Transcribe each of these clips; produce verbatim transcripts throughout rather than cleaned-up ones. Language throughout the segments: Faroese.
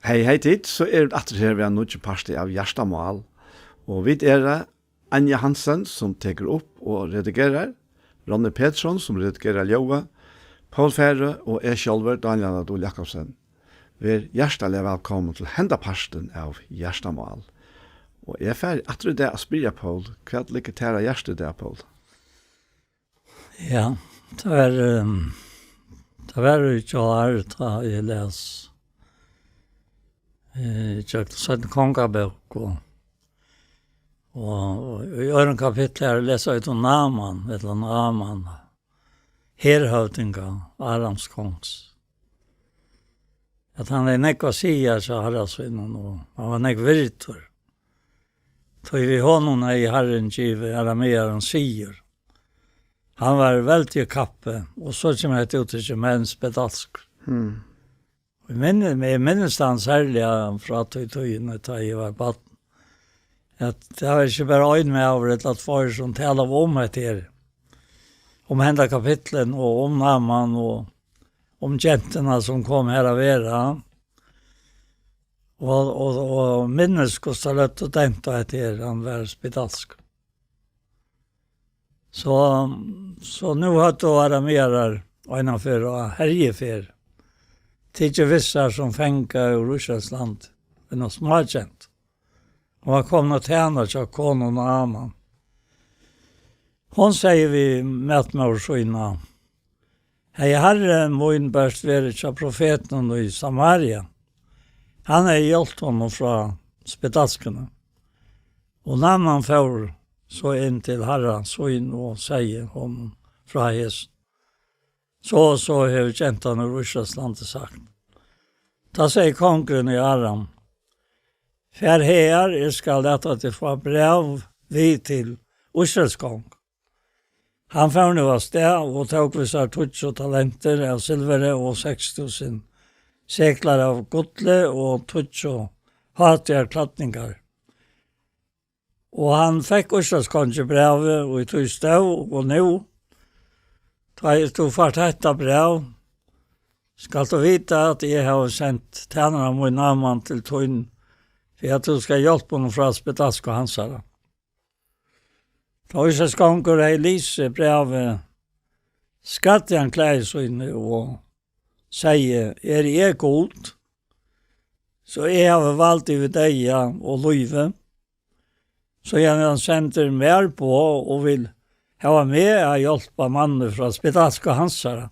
Hey, hey tit, so eru vit aftur her við ein nýggj parti av Hjartamál. Og vit eru Anja Hansen, sum tekur upp og redigerar, Ronny Petersson, sum redigerar ljóðið, Poul Færø og eg sjálvur, Dánjal Adol Jakobsen. Ver hjartaliga vælkomin til henda partin av Hjartamál. Og eg fari aftur í dag at spyrja Poul, hvat liggur tær á hjarta í dag, Poul? Ja, tað var, ehm, tað var í gjár, tá eg las, eh, gjøgnum Seinnu Kongabók, og, og, og í øðrum kapitli her lesa vit um Náman, ella Náman, herhøvdinga Arams kongs. At hann hevði nógv at siga hjá harra sínum, og hann var nógv virdur. Tí við honum hevði Harrin givið aramearum sigur. Hann var veldigur kappi, og so kemur hetta úttrykk, men spedalskur. Mm. Eg minni-, eg minnist hann serliga frá tí tíðini, tá eg var barn, at tað var ikki bara ein maður ella tveir, sum talaðu um hetta her, um henda kapitlin og um Náman og um gentuna, sum kom har at vera, og, og, og minnist, hvussu tey løgdu dent á hetta her, hann var spedalskur. So, so nú høvdu aramearar einaferð á herjiferð tikið við sær sum fanga úr Ísraels landi, eina smágentu. Hon var komin at tæna hjá konu Námans. Hon segði við matmóður sína: Hevði harri mín bert verið hjá profetinum í Samaria, hann hevði hjálpt honum frá spedalskuni. Og Náman fór so inn til harra sín og segði honum frá hesum: So og so hevur gentan úr Ísraels landi sagt. Tá segði kongurin í Aram: Far hagar, eg skal lata teg fáa bræv við til Ísraels kong. Hann fór nú av stað og tók við sær tíggju talentir av silvuri og seks túsund seklar av gulli og tíggju hátíðarklædningar. Og hann fekk Ísraels kongi brævið, og í tí stóð: Og nú, tá ið tú fært hetta bræv, skalt tú vita, at eg havi sent tænara mín Náman til tín, fyri at tú skal hjálpa honum frá spedalsku hansara. Tá Ísraels kongur hevði lisið brævið, skræddi hann klæði síni og segði: Eri eg Gud, so eg havi vald yvir deyða og lívi, so hann sendir mær boð og vil hava meg at hjálpa manni frá spedalsku hansara.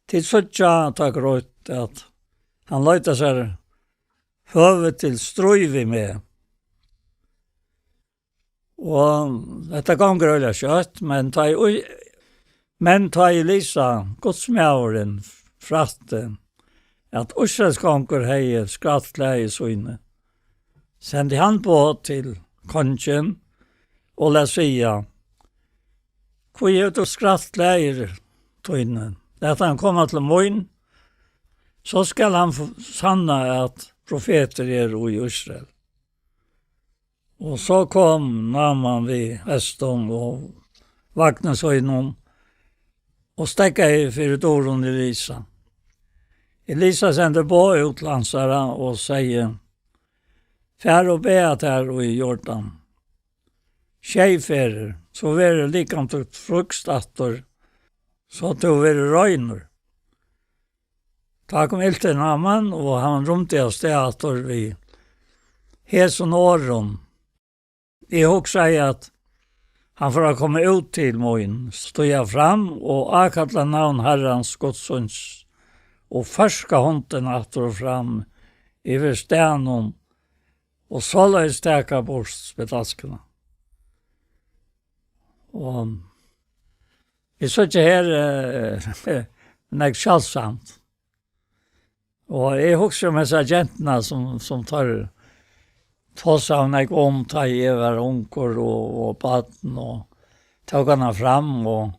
Tit síggja tá greitt, at hann leitar sær høvi til stríð við meg. Og hetta gongur øgiliga skjótt, men tá ið, men tá Elisa, gudsmaðurin, frætti, at Ísraels kongur hevði skrætt klæði síni, sendi hann boð til kongin og læt siga: Hví hevur tú skrætt klæðir tíni? Lat hann koma til mín, so skal hann f-, sanna, at profetur eru í Ísrael. Og so kom Náman við hestum og vagni sínum og steðgaði fyri durum Elisa. Elisa sendi boð út til hansara og segði: Far og baða tær í Jordan sjey ferðir, so verður likam títt frískt aftur, so tú verður reinur. Tá kom ilt til Náman, og hann rýmdi av stað aftur við hesum orðum: Eg hugsaði, at hann fór at koma út til mín, stíga fram og ákalla navn Harrans, Guds síns, og førka hondina aftur og fram yvir staðnum, og soleiðis taka burt spedalskuna. Og vit síggja her, eh, nógv sjáldsamt. Og eg hugsi um hesa gentuna, sum, sum teir tosaðu nógv um, tá eg var ungur og, og barn, og tók hana fram og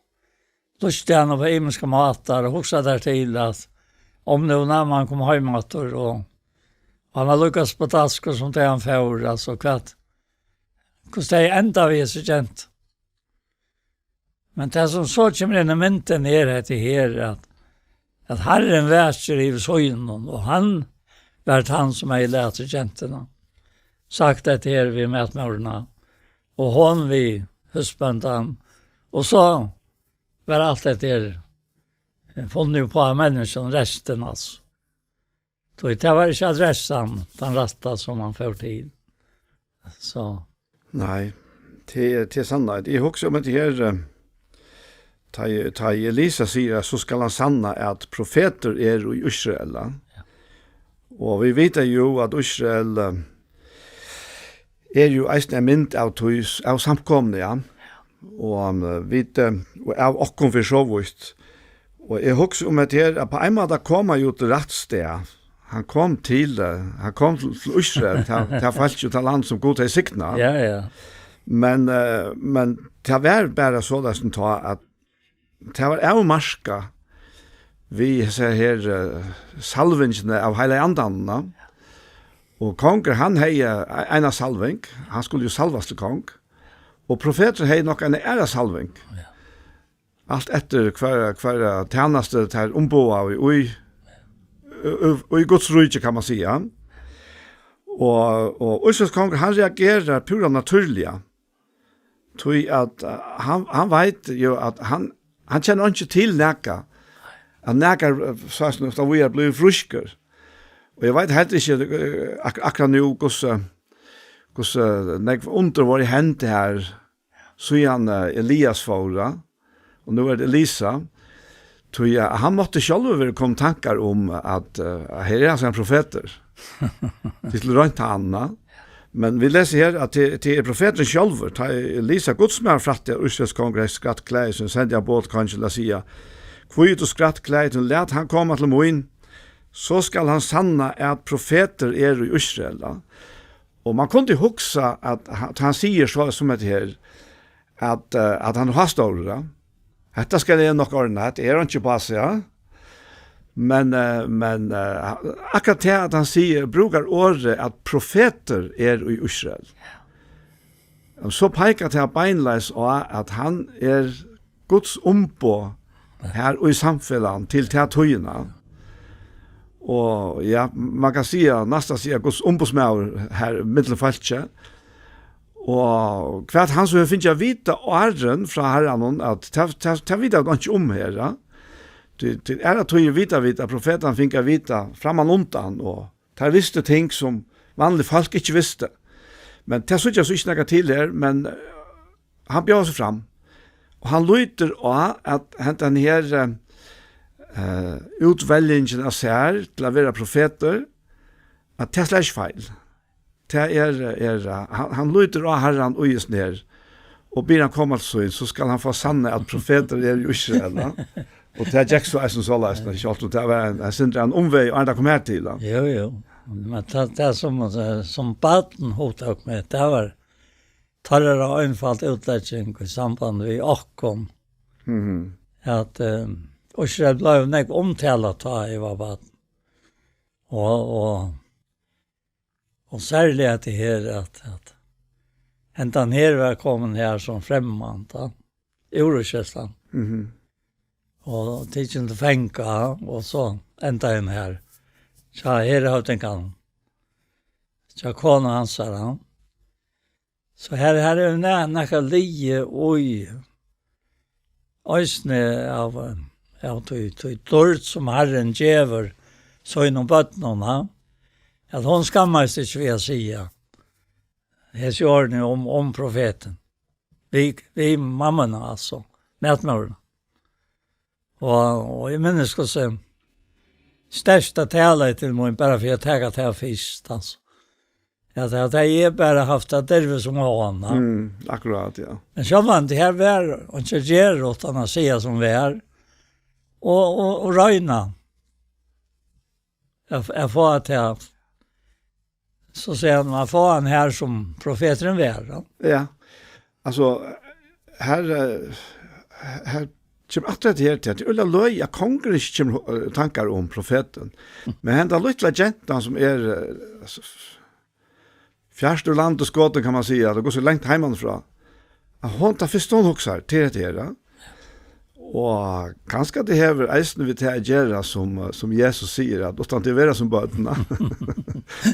lýsti hana upp á ymiskar mátar og hugsaði tær til, at um nú Náman kom heim aftur, og, og hann var líka spedalskur sum tá hann fór, altso, hvat, hvussu tað endar við hesi gentu. Men tað, sum so kemur inn í myndina, er hetta her, at, at Harrin vakir yvir sínum, og hann var hann, sum hevði latið gentuna, sagt hetta her við matmórina, og hon við húsbóndan, og so var alt hetta her, eh, funnið upp á av menniskjum, restin, altso. Tí tað var ikki adressan, tann rætta, sum hann fór til. So. Nei, tað er, tað er sannheit. Eg hugsi um hetta her, eh, tá eg, tá eg Elisa sigur, at so skal hann sanna, at profetur eru í Ísrael, ja. Ja. Og vit vita jú, at Ísrael, eh, er jú eisini ein mynd av tí, av samkomuni, ja. Og, eh, vit, eh, og av okkum fyri so vítt. Og eg hugsi um hetta her, at á ein máta kom hann jú til rætt stað. Hann kom til, eh, hann kom til, til Ísrael, tað, tað fólk og tað land, sum Gud hevði signað. Ja, ja. Men, eh, men tað var bara soleiðis tá, at tað var avmarkað við hesa her, eh, salvingina av Heilaga Andanum, ja. Og kongur, hann hevði, eh, eina salving, hann skuldi jú salvast til kong, og profetur hevði nokk eina aðra salving. Ja. Alt eftir hvør, hvør tænastu teir umboðaðu í, í, í, í Guds ríki, kann man siga. Og, og Ísraels kongur, hann reagerar púra natúrliga. Tí at, eh, hann, hann veit jú, at hann, hann kennir ikki til nakað, at nakar, eh, so at siga, tá víðari blívur frískur. Og eg veit heilt ikki, eh, ak-, akkurát nú, hvussu, hvussu nógv undur vóru hend her, síðan, eh, Elias fór, ja, og nú er tað Elisa, tí, eh, hann mátti sjálvur vera komin tankar um, at, eh, at her er altso ein profetur. Vit skuldu roynt hann, ja. Men vit lesa her, at tað, tað er profeturin sjálvur, tá Elisa gudsmaður frætti, at Ísraels kongur hevði skrætt klæði síni, sendi hann boð til kongin at siga: Hví ert tú skrætt klæði tíni, lat hann koma til mín, so skal hann sanna, at profetur eru í Ísrael, ja. Og man kundi hugsa, at hann, at hann sigur so sum hetta her, at, eh, at hann er hásstórur, ja. Hetta skal eg nokk ordna, hetta er einki basi, ja. Men, eh, men, eh, akkurát tað, at hann sigur, brúkar orðið, at profetur eru í Ísrael. Og so peikar tað beinleiðis á, at hann er Guds umboð her í samfelagnum til ta tíðina. Og ja, man kann siga, næstan siga, Guds umboðsmaður her millum fólki. Og hvat hann so hevur fingið at vita áðrenn frá Harranum, at tað, tað, tað vita vit einki um her, ja. Tí, tí aðrar tíðir vita vit, at profetarnir fingu at vita frammanundan, og teir vistu ting, sum vanlig fólk ikki vistu. Men tað síggja so ikki nakað til her, men, eh, hann bjóðar seg fram. Og hann lítur á, at hendan her, eh, eh, útveljingin av sær til at vera profetur, at tað er slett ikki feil. Tað er, er, eh, hann, hann lítur á Harran í hesum her, og biður hann koma til sín, so skal hann fáa sannað, at profetur eru í Ísrael, ja. Og tað gekk so eisini soleiðis, men sjálvt um tað var ein, ein sindur ein umveg, og hann kom her til, ja. Jú, jú. Men tað, tað sum, eh, sum barn hugtak meg, tað var teirra einfalt útlegging í samband við okkum. Mhm. At, eh, Ísrael bleiv nógv umtalað, tá eg var barn. Og, og, og serliga hetta her, at, at hendan her var komin her sum fremmand, ja. Úr Ísrael. Mhm. Og tikin til fanga, og so endaði hann her. So her hevði hann, so kona hansara. So her, her er na-, nakað ligið í eisini av, av tí, tí dýrd sum Harrin gevur sínum børnum, ha? At hon skammaðist ikki við at siga hesi orðini um, um profetin. Við, við mammuna, altso, matmórina. Og, og eg minnist hvussu sterkt tað talaði til mín, bara fyri at taka tað fyrst, altso. Ja, tað, tað eg bara havt tað dervið sum hon, ja. Mm, akkurát, ja. Men sjálvandi, her var einki at gera uttan at siga sum var, og, og, og royna at, at fáa tað, so siga, at fáa hann her sum profeturin var, ja. Ja. Altso, her, eh, her kemur aftur hetta her til, at tað er øgiliga løgið, at kongurin ikki kemur, eh, tankar um profetin. Men henda lítla gentan, sum er, eh, s-, s-, fjart úr landi skotin, kann man siga, tað er so langt heimanífrá, at hon, tað fyrsta hon hugsar, tað er hetta her, ja. Og kanska tað hevur eisini við tað at gera, sum, sum Jesus sigur, at uttan tit verða sum børn,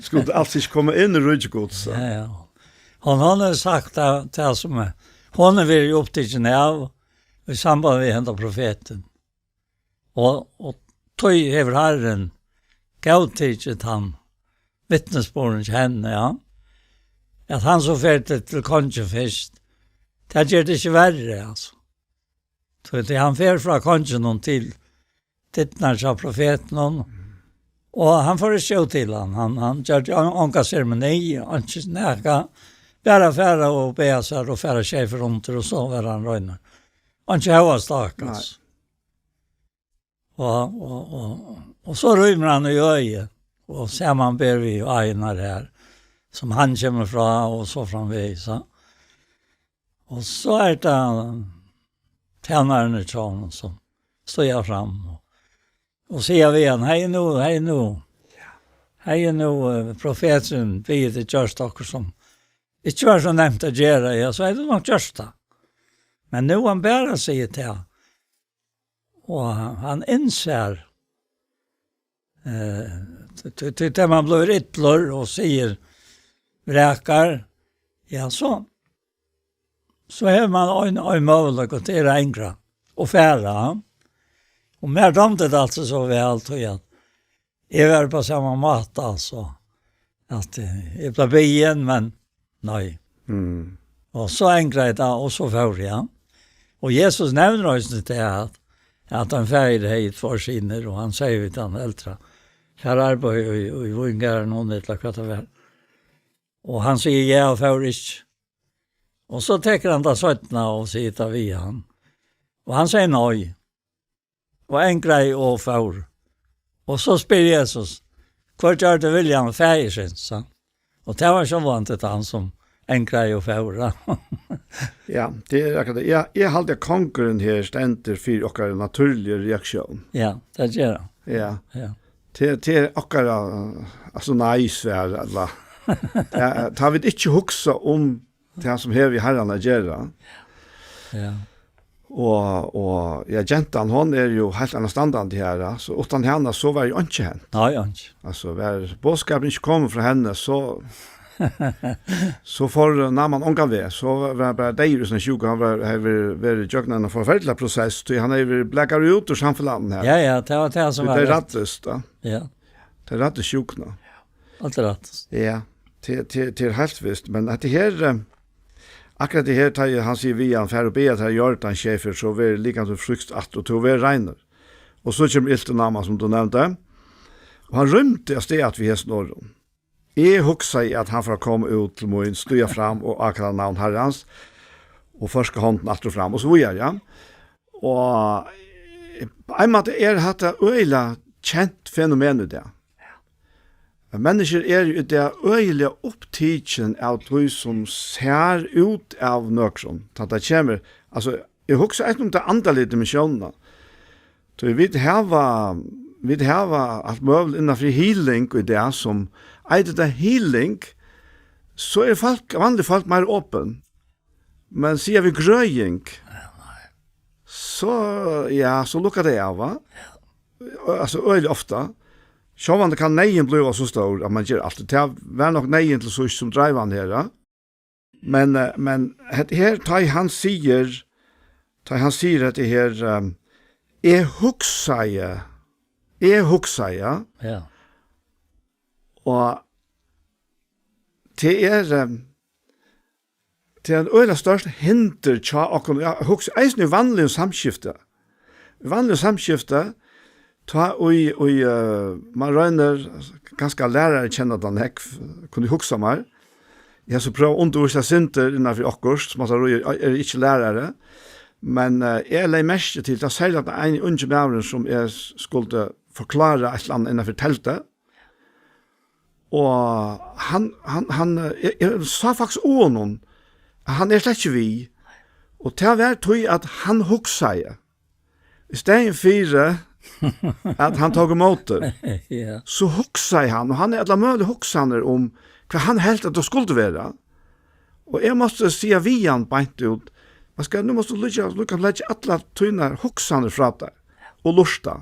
skuldu tit als ikki koma inn í ríki Guds. Ja, ja. Hon, hon hevur sagt tað, tað sum er, hon hevur verið upptikin av í samband við henda profetin. Og, og tí hevur Harrin góðtikið tann vitnisburðin hjá henni, ja. At hann so fer til, til kongin fyrst, tað ger tað ikki verri, altso. Tí, tí hann fer frá konginum til dyrnar hjá profetinum, og hann fer ikki út til hann. Hann, hann gjørdi on-, onga seremoni, einki nakað, bara fara og biðja sær og fara skeivur undir, og so var hann reinur. Einki hóast, stakkars. Nei. Og, og, og, og so rýmir hann í øði, og samanber við áirnar her, sum hann kemur frá, og so framvegis, ja. Og so er tað tænararnir hjá honum, sum stíga fram og, og siga við hann: «Hey nú, hey nú. Hey nú, eh, profeturin biður teg gjørt okkurt, sum ikki var so nemt at gera, ja, so hevði tú nokk gjørt tað. Men nú hann bara sigur tað.» Og hann, hann innsær, eh, tí, tí, tí, tí man blívur illur og sigur vrakar, ja, so, so hevur man ein, ein møguleika, og tað er at angra og fara. Og mær dámdi tað altso so væl, tí at eg var á sama máta, altso, at, eh, eg bleiv biðin, men nei. Mm. Og so angraði eg tað, og so fór eg, ja. Og Jesus nevnir eisini tað, at, at ein faðir hevði tveir synir, og hann segði við tann eldra: «Far, arbeiða í, í, í víngarðinum», ella hvat tað var. Og hann sigur: «Ja», og fór ikki. Og so tekur hann tað seinna og sigur tað við hann. Og hann segði nei. Og angraði og fór. Og so spyr Jesus: «Hvør gjørdi vilja faðirsins?» sa hann. Og tað var sjálvandi tann sum angraði og fór, ja. Ja, tað er akkurát tað. Ja, eg haldi, at kongurin her stendur fyri okkara natúrligu reaktión. Ja, tað ger hann. Ja. Ja. Tað, tað er okkara, altso, nei-svar, ella. Ja, tá vit ikki hugsa um tað sum hevur við Harran at gera. Ja. Og, og, ja, gentan, hon er jú heilt annarstandandi her, ja. So uttan hana, so var jú einki hent. Nei, einki. Altso, var boðskapurin ikki komin frá henni, so, so fór Náman ongan veg. So var, var bara deyður í síni sjúku. Hann var, hevði verið, verið gjøgnum eina forferdiliga prosess, tí hann hevði verið blakaður út úr samfelagnum her. Ja, ja, tað var tað sum var rætt. Tað rættist, ja. Ja. Tað rættist sjúkuna. Alt er rætt. Ja, tað, tað, tað er heilt vist, men at tað her, eh, akkurát tað her, tá hann sigur við hann: «Far og biðja tær Jordan skeivur, so verður likam títt frískt aftur, og tú verður reinur.» Og so kemur ilt í Náman, sum tú nevndi. Og hann rýmdi av stað við hesum orðum. Eg hugsaði, at hann fór at koma út til mín, stíga fram og ákalla navn Harrans, og førka hondina aftur og fram, og so víðari, ja. Og á ein máta er hatta øgiliga kent fenomen í dag. Men menniskjur eru í dag øgiliga upptikin av tí sum sær út av nøkrum, tá tað kemur, altso, eg hugsi eisini um ta andaligu dimensjónina. Tí vit hava, vit hava alt møguligt innan fyri healing í dag, sum eitur tað healing, so er fólk, vanlig fólk meira opin. Men siga vit grøðing, ja, nei, so, ja, so lukkar tað av, va? Ja. Altso, øgiliga ofta. Sjálvandi kann neyðin blíva so stór, at man ger alt. Tað var nokk neyðin til síðst, sum dreiv hann her, ja. Men, eh, men hetta her, tá ið hann sigur, tá ið hann sigur hetta her, ehm, «Eg hugsaði, eg hugsaði», ja. Ja. Og tað er, ehm, tað er eitt øgiliga stórt hinder hjá okkum, ja, hugsa, eisini í vanligum samskifti. Í vanligum samskifti, tá ið, ið, eh, man roynir, kanska lærarar kenna tað nógv, kundi hugsað mær. Eg havi so prøvað at undirvísa eitt sindur innan fyri okkurt, sum at eg eri ikki lærari, men, eh, eg legði merki til, tað serliga at ein ungi maður sum eg s-, skuldi forklára eitt ella annað innan fyri teldu, og hann, hann, hann, eh, eg, eg sá faktiskt á honum, at hann er slett ikki við. Og tað var tí, at hann hugsaði. Í staðin fyri, at hann tók ímóti, ja, so hugsaði hann, og hann hevði allar møguligar hugsanir um, hvat hann helt, at tað skuldi vera. Og eg mátti siga við hann beint út, Hvat skal, nú mást tú líka, líka leggja allar tínar hugsanir frá tær og lurta.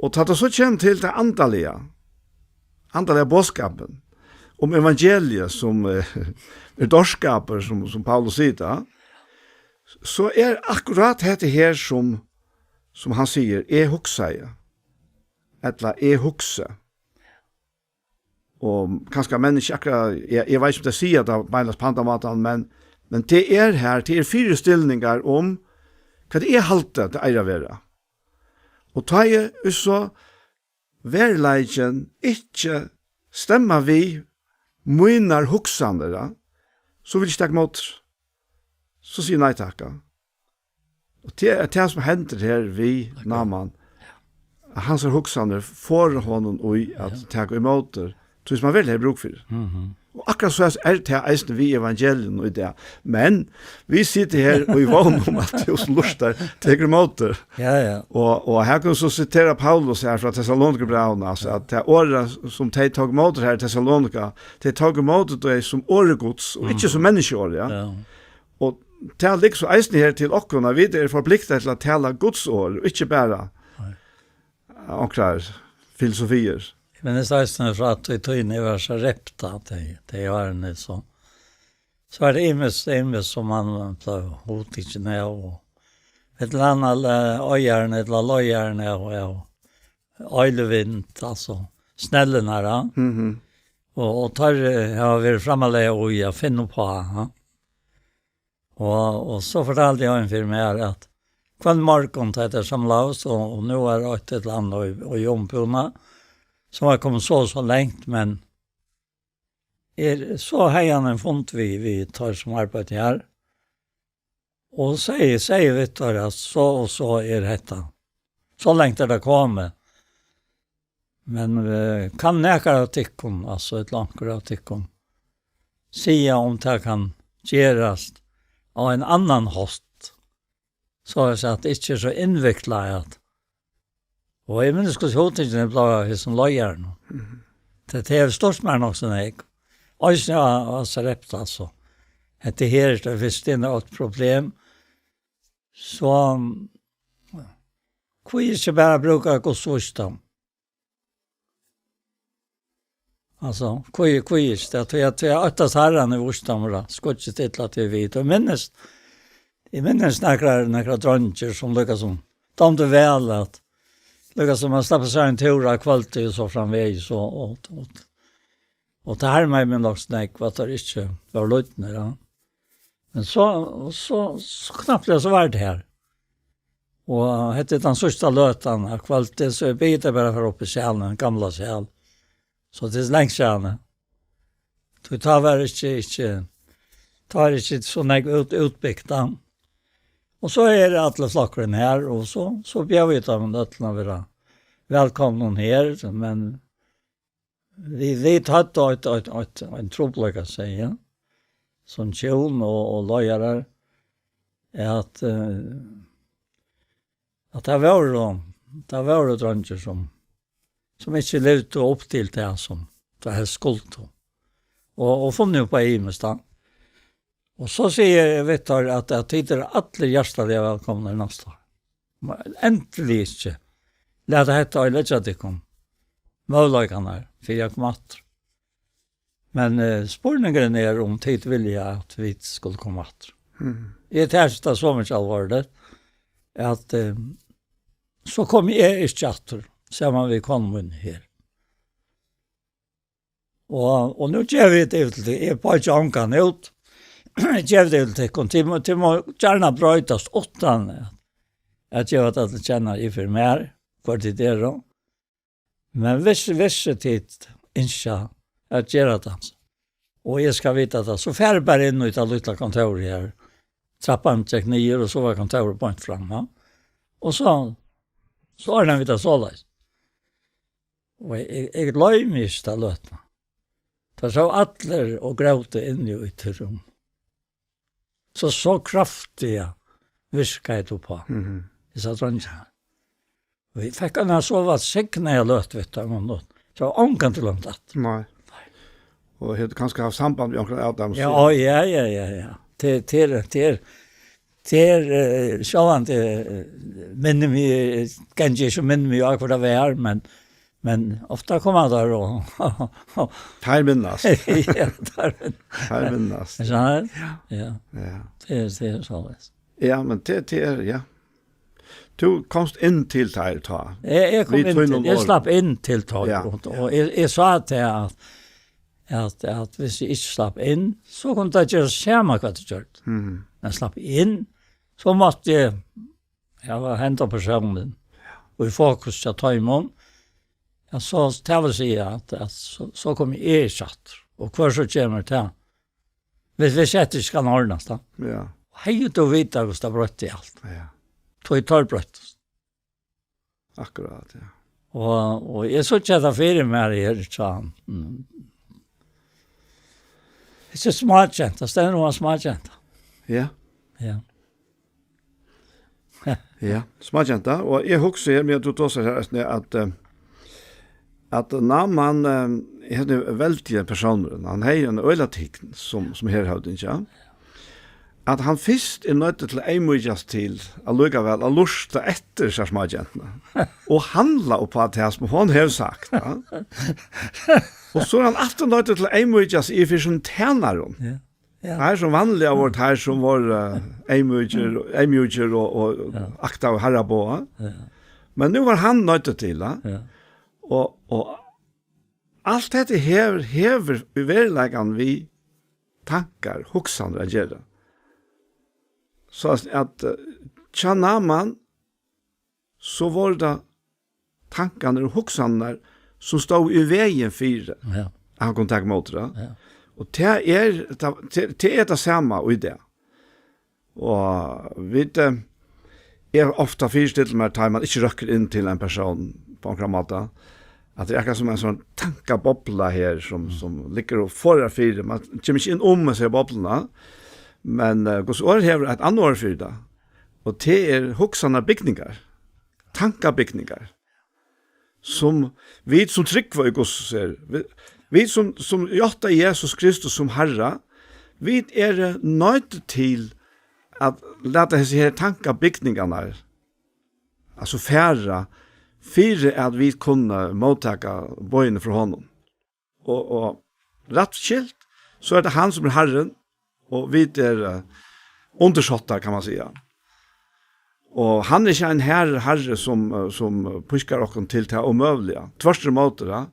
Og tá tað so kemur til tað andaliga, andaliga boðskapin, um evangeliið sum, eh, er dárskapur, sum, sum Paulus sigur tað, so er akkurát hetta her sum, sum hann sigur, eg hugsaði, ella eg hugsi. Og kanska menn ikki akkurát, eg, eg veit ikki um tey siga tað beinleiðis á handan mátan, men, men tað er her, tað er fyristilningar um, hvat eg haldi, tað eigur at vera. Og tá eg, so veruleikin ikki stemmar við mínar hugsanir, ja, so vil eg ikki taka ímóti. So sigi eg nei takk, ja. Og tað er tað sum hendir her við Náman. At hansara hugsanir forða honum í at taka ímóti tí sum hann veruliga hevur brúk fyri. Mhm. Og akkurát so er tað eisini við evangelium í dag. Men vit sita her og í vón um at tú sum lurtar tekur ímóti. Ja, ja. Og, og her kann so sitera Paulus her frá Tessalonikabrævinum, altso at tað orðið sum tey tóku ímóti her í Tessalonika, tey tóku ímóti tað sum orðið Guds, og ikki sum Mhm. Menniskjuorðið, ja. Ja. Og tað liggur so eisini her til okkum, at vit eru forpliktaðir til at tala Guds orð, og ikki bara Nei. Onkrar filosofier. Men tað er eisini frá at í tíðini var Sarepta, tey, tey árini, so, so er tað ymiskt, ymiskt sum man, man bleiv hugtikin av, og et eller annað, eh, oyðarin, ella leiðarin av, av Øylevind, altso, snellurnar, ja. Mhm. Og, og teir, eh, hava verið framarlega í at finna upp á, ja. Og, og so fortaldi ein fyri mær at hvønn morgun, tá teir samlaðust, og, og nú var eitt ella annað í, í umbúna, sum var komið so, so langt, men er, so hevði hann ein fund við, við teir sum arbeiddu her, og segði, segði við teir at so og so er hetta. So langt er tað komið. Men, eh, kann nakar av tykkum, altso, ella onkur av tykkum, siga um tað kann gerast á ein annan hátt, so at siga at tað ikki er so innviklað at, og eg minnist hvussu hugtikin eg bleiv av hesum leiðaranum. Mhm. Tað, tað hevur størt mær nokk so nógv. Eisini á, á Sarepta, altso. Hetta her, tað er fyrst inn eitt problem, so, hví ikki bara brúka Guds vísdóm? Altso, hví, hví ikki? Tað er tí at, tí at óttast Harran er vísdómur, skuld ikki stilla teg við. Og minnist, eg minnist nakrar, nakrar dreingir sum líka sum dámdi væl at líka sum at sleppa sær ein túr á kvøldi og so framvegis og, og, og, og tað harmaði meg nokk so nógv at teir ikki vóru lydnir, ja. Men so, og so, so knappliga so var tað her. Og hetta er tann síðsta løtan av kvøldi, so eg bið tey bara fara upp í salin, ein gamla sal. So tað er langt síðani. Tí tá var ikki, ikki, tá er ikki so nógv út-, útbygt, ja. Og so er allur flokkurin her, og so, so bjóði eg teimum øllum at vera vælkomnum her, men vit, vit høvdu eitt, eitt, eitt, ein trupulleika, sigi eg, sum hjún og, og leiðarar, at, eh, at tað vóru, tað vóru dreingir, sum, sum ikki livdu upp til tað, sum tað helst skuldu. Og, og funnu upp á ymiskt, ja. Og so sigi eg við teir, at, at tit eru allir hjartaliga vælkomnir næsta ár. Men endiliga ikki. Lat hetta oyðileggja tykkum møguleikarnar fyri at koma aftur. Men, eh, spurningurin er, um tit vilja, at vit skulu koma aftur. Mhm. Eg taki tað so mikið alvorligt, at, eh, so komi eg ikki aftur, saman við konu míni her. Og, og nú gevi eg tað yvir til tykkum. Eg boygi ongan út. Eg gevi tað yvir til tykkum. Tit má, tit má gjarna broytast uttan at, at geva tað til kjanna yvir fyri mær, hvør tit eru. Men hvis, hvis tit ynskja at gera tað, og eg skal vita tað, so farið bara inn í tað lítla kontórið her. Trappan gekk niður, og so var kontórið beint fram, ja. Og so, so ordnaðu vit tað soleiðis. Og eg, eg, eg gloymi ikki ta løtuna. Teir sóu allir og grótu inni í tí rúm. So, so kraftiga virkaði tað uppá Mhm. hesar dreingirnar. Og eg fekk eina so vælsignaða løtu við teimum, og so ongantíð gloymt aftur. Nei. Og hevur kanska havt samband við onkran av teimum, Ja, so ja, ja, ja, ja. Tað, tað er, tað er, tað er, eh, sjálvandi, eh, minni meg, gangi ikki minni meg á, hvar tað var, men, men ofta koma teir og, og, og Teir minnast. Ja, teir minnast. Teir minnast. Er sånn her? Ja. Ja. Ja. Tað er, tað er soleiðis. Ja, men tað, tað er, ja. Tú komst inn til teir tá. Eg, eg kom Við inn til, tínum eg orðum. slapp inn til teir, Ja. og, og eg, eg sá til at, at, at hvis eg ikki slapp inn, so kundi tað gerast sama hvat eg gjørdi. Mhm. Men slapp inn, so mátti eg, eg var henda persónin, og í fokus hjá teimum, ja, so, tað vil siga at, at so, so kom eg ikki aftur. Og hvør so kemur til? Hvis, hvis eg ikki skal ordnast, da. Ja. Hevði tú vitað, hvussu tað broytti alt. Ja. Tað er tað broytti. Akkurát, ja. Og, og eg sá ikki hetta fyri meg her, sa hann. Mm. Tað er smágenta, tað stendur um smágenta. Ja. Ja. Ja, smágenta. Og eg hugsi her, meðan tú tosar her, Esne, at, eh, at Náman, eh, hevði veldiga persónur. Hann hevði ein øgiliga tign sum, sum herhøvdingi, ja. At hann fyrst er noyddur til at eyðmýkjast til allíkavæl at lurta eftir sær smágentuni og handla upp á tað, sum hon hevur sagt, ja. Og so er hann aftur noyddur til at eyðmýkjast yvir fyri sínum tænarum. Ja. Ja. Teir sum vanliga vóru teir sum vóru, eh, eyðmjúkir, eyðmjúkir og, og Ja. aktaðu harraboða. Ja. Men nú var hann noyddur til, ja. Ja. Og, og alt hetta hevur, hevur í veruleikanum við tankar, hugsanir at gera. So at, at, eh, hjá Náman, so vóru tað tankarnir og hugsanirnar, sum stóðu í vegin fyri, Ja. at hann kundi taka ímóti tað. Ja. Og tað er, tað, tað, tað er tað sama í dag. Og vit, eh, eg ofta fyristilli mær, tá man ikki røkkur inn til ein persón á onkran máta, at tað er akkurát sum ein sånn tankabobla her, sum, Mm. sum liggur og forðar fyri. Man kemur ikki inn um hesa bobluna, men, eh, Guds orð hevur eitt annað orð fyri tað. Og tað er hugsanarbygningar, tankabygningar, sum vit sum trúgva í Guds orð, vit, vit sum, sum játta Jesus Kristus sum Harra, vit eru noydd til at lata hesi her tankabygningarnar, altso fara, fyri at vit kunnu móttaka boðini frá honum. Og, og rætt skilt, so er tað hann sum er Harrin, og vit eru, eh, undirsóttar, kann man siga. Og hann er ikki ein harri, harri sum, eh, sum pískar okkum til tað ómøguliga. Tvørturímóti, ja.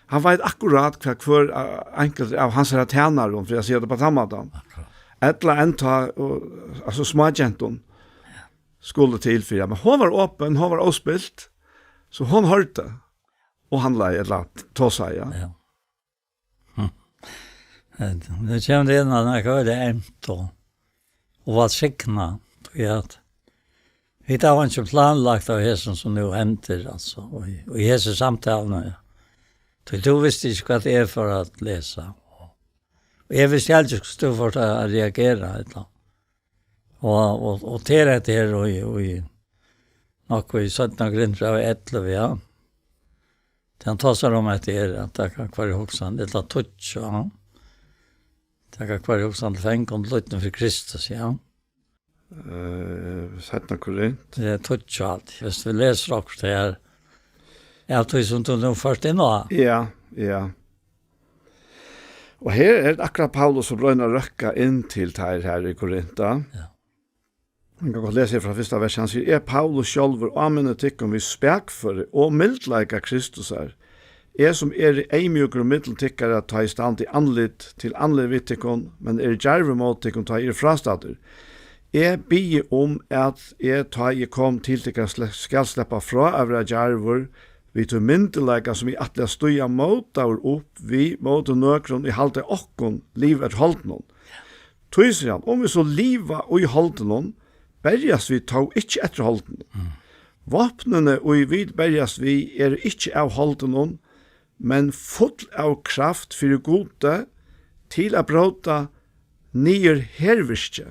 Hann veit akkurát hvat hvør, eh, einkultur av hansara tænarum, fyri at siga tað á tann mátan. Akkurát. Ella enntá, og, altso smágentum, Ja. skuldi til fyri. Men hon var opin, hon var óspilt, so hon hoyrdi, og handlaði, ella tosaði, ja. Ja. Hm. Eh, nú kemur tað inn, at nakað er emt og, og at signa, tí at vit hava ikki planlagt av hesum sum nú hendir, altso, og í, og í hesi samtaluni, ja. Tí tú visti ikki, hvat eg fór at lesa. Og eg visti heldur ikki, hvussu tú fórt at reagera, ella. Og, og, og til hetta her, og í, og í, nokk í seinna Korintbrævi ellivu, ja. Tað hann tosar um hetta her, at taka hvørja hugsan, ella tíggju, ja. Taka hvørja hugsan til fang, um lýdni fyri Kristus, ja. Eh, seinna Korint. Tað er tíggju alt. Hvis vi lesur okkurt her, av tí sum tú nú fórt inn á. Ja, ja. Og her er akkurát Paulus sum roynir at røkka inn til teir her í Korint, ja. Ja. Hann kann gott lesa her frá fyrsta vers. Hann sigur: "Eg, Paulus, sjálvur áminni tykkum við spakføri og mildleika Kristusar. Eg, sum eri eyðmjúkur millum tykkara, tá eg standi andlit til andlit við tykkum, men eri djarvur móti tykkum, tá eg eri frástaddur. Eg biði um, at eg, tá eg kom til tykkara, sle-, skal sleppa frá at vera djarvur við tí myndugleika, sum eg ætli at stíga mótaður upp við móti nøkrum, ið halda okkum liva eftir holdinum." Tí sigur hann: "Um vit so liva í holdinum, berjast vit tó ikki eftir holdinum. Mm. Vápnini, ið vit berjast við, eru ikki av holdinum, men full av kraft fyri Gudi til at bróta niður hervirki.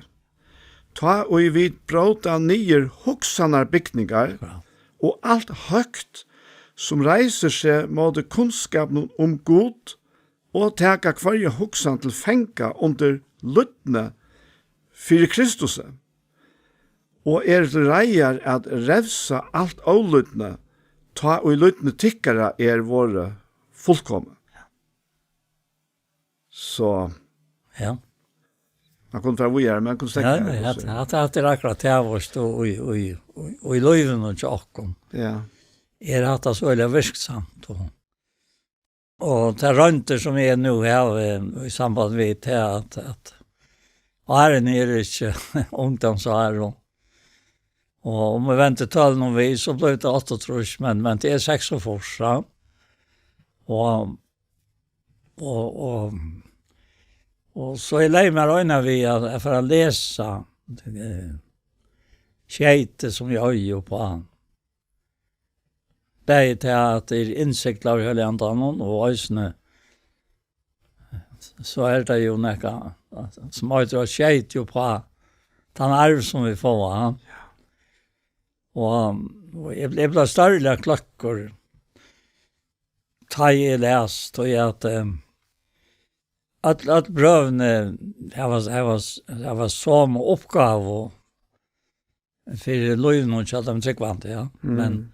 Tá ið vit bróta niður hugsanarbygningar Ja. og alt høgt, sum reisir seg móti kunnskapinum um Gud, og taka hvørja hugsan til fanga undir lýdni fyri Kristusi, Og eru til reiðar at revsa alt ólýdni, tá ið lýdni tykkara er vorðið fullkomin. So, Ja. Man kundi fara víðari, men kundi steðga Ja, her, ja, so. At, at, at det er akkurat det, og, og, og, og, og i løyven og tjokken. Ja. Er at det så veldig virksomt. Og, og det er rundt som er nå her, eh, i samband med det at, at Arne er ikke ungdomsår, og, og om vi venter tøl noen vi, så blir det åtte, tror jeg, men, men det er seks og fyrre, ja. Og, og, og, og så er lei meg øynene vi at jeg får lese eh, skjeitet som jeg øyer på han. Det er til at det er innsikt av hele andan, og øsene, så er det jo nekka, som øyder og skjeit jo på den arv som vi får, ja. Og, og jeg, jeg ble større klokker, ta jeg lest, og jeg at, eh, at, at brøvene, jeg var, jeg var, jeg var som oppgave, fyri lívinum hjá teimum trúgvandi, ja. Men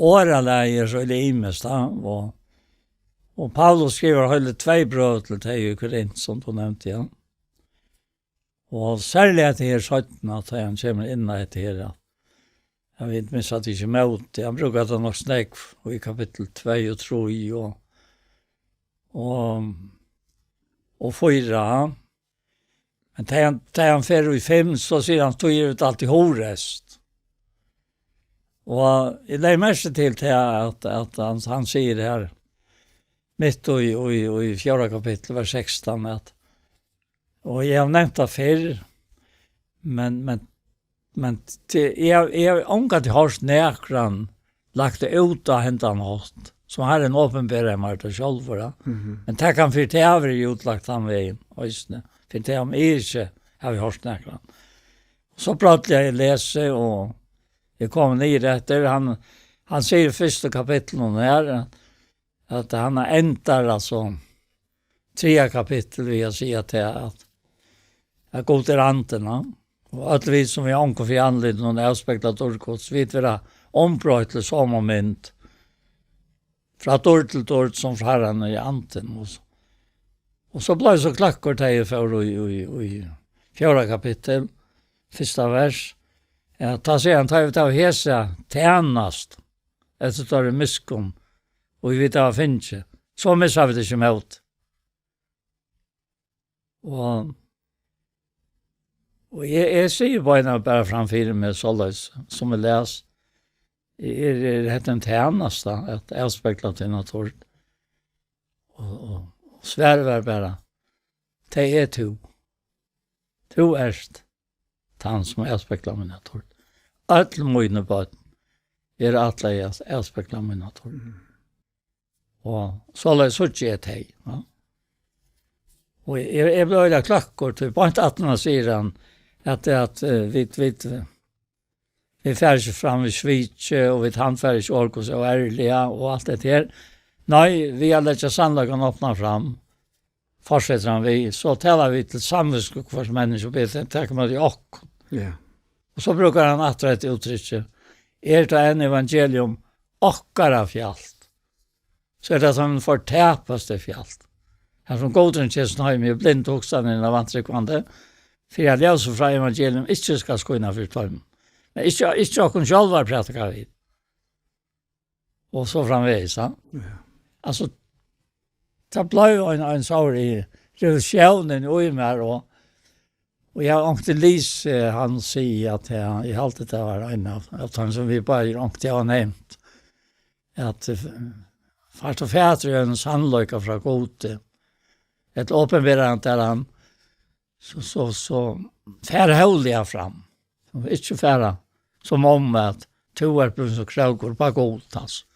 orðalagið er so illa ymiskt, ja, og, og Paulus skrivar heile tvey brøv til tey í Korint, sum tú nevndi, ja. Og serliga at det her seinna, at hann kemur inn á hetta her, ja. Jeg vet, men satt ikke imot det. Han brukar det nok snakk i kapittel tvey og tre og, og, og fire, ja. Men da han, da han fer i fem, så sier han, "Tog er det alltid horest." Og jeg legger merke til, til at, at han, han sier det her, midt i, i, i fjerde kapittel, vers seksten, at, og jeg har nevnt det før, men, men, men til, jeg, jeg har omgått hørt nekran lagt det ut av hendan hatt, som har en åpenbare meg til selv, ja. Men det kan for det øvrige utlagt han veien, øsne. For det om jeg ikke har vi hørt nekran. Så prater jeg lese, og jeg kommer ned etter, han, han sier i første kapittel om det her, at han har endret, altså, tredje kapittel, vil jeg si, at det er at, at Gud er anten, ja. Og at vi som vi anker for anledning, og avspekler dårlig Guds, vi vil ha ombrøyt til som moment, fra dårlig til dårlig, som fra Herren og i anten, og så. Og så ble det så klakkert her for i, i, i fjerde kapittel, første vers. Ja, ta seg en, ta, ta hese, tjenest, etter større miskunn, og vi vet av finnes. Så misser vi det ikke med ut. Og, og jeg, jeg sier bare, bare framfyrer meg såleis, som jeg les, er, er dette en tjeneste, at jeg spekler til natur. Og, og, og sverre var bare, det er to. To erst, han som jeg spekler min natur. Alle mine barn, er alle jeg, jeg spekler min natur. Og såleis så ikke jeg teg, ja. Og jeg, jeg ble veldig klokker, til på et at han sier han, at, at uh, vi, vi, vi fer ikke fram, vi sviker, og vi han fer ikke orkos og ærlige, og alt det her. Nei, vi har lett sannligheten åpne fram, fortsetter han vi, så taler vi til samvitskap for hver menneske, og ber til, takk med det, og. Ja. Og så bruker han at rette uttrykket, er det en evangelium, okkara fjalt. Så er det som fortapast det fjalt. Her som godren kjest nøy med blind hokstanen av vantrykkvande, for jeg lever så fra evangelium, ikke skal skynde for tøym. Men ikke, ikke åkken selv var prædika vi. Og så framvegis, ja. Ja. Altså, det ble jo en, en sår i revisjonen i meg, og, og jeg har ikke lyst, eh, han sier at jeg, jeg har alltid det var en av, av dem som vi bare ikke har nevnt. At eh, først og fremst er en sannløyke fra Gud, eh, et åpenbærende der han, så, så, så fær hevlig fram. Og ikke færa som om at to er blevet så krøker på Gud, altså.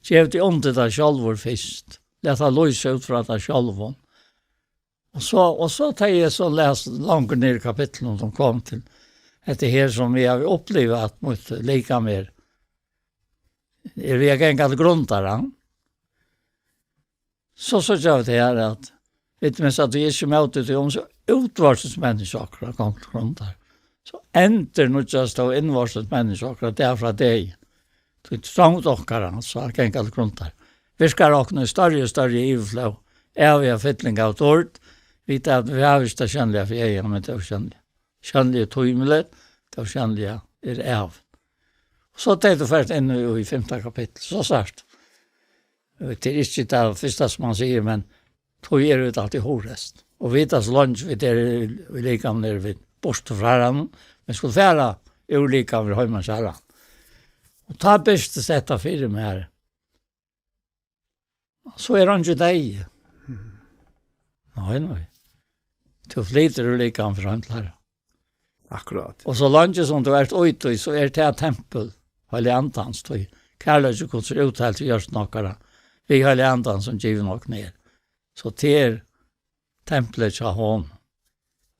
Gjev det ondt deg selv først. Let det løse ut fra deg selv. Og så, og så tar jeg så les langt ned i kapitlet som kom til. Etter her som vi har opplevd at mot lika mer. Er vi ikke en gang til grunn der, ja? Så, så gjør vi det her at vi minns at vi ikke møter til om så utvarses mennesker akkurat kom til grunn der. So endurnýggjast tó innvortis menniskja okkara dag frá degi. Tí trongd okkara, so at ganga til grundar, virkar okkum í størri og størri yvirflóð, æviga fylling av dýrd, vita at vit hava ikki tað sjónliga fyri eyga, men tað ósjónliga. Sjónliga er tímiligt, tað ósjónliga er ævigt. Og so tá tú fert inn í, í fimta kapittul, so sært. Tað er ikki tað fyrsta sum hann sigur, men tí eru vit altíð hugreysn. Og vita so leingi vit eru í, í likamum, eru vit burtur frá Harranum, men skulu fara úr likamum, vit heima hjá Harranum. Og tá birtist hetta fyri mær. So er hann ikki deyð. Nei, nei. Tú flytur úr likamum frá Harranum. Akkurát. Og so leingi sum tú ert úti, so er tað tempul, Heilaga Andans, tí kærleiki Guds er útheilt í hjørtum okkara, við Heilaga Andan sum givin okkum er. So tað er templið hjá honum.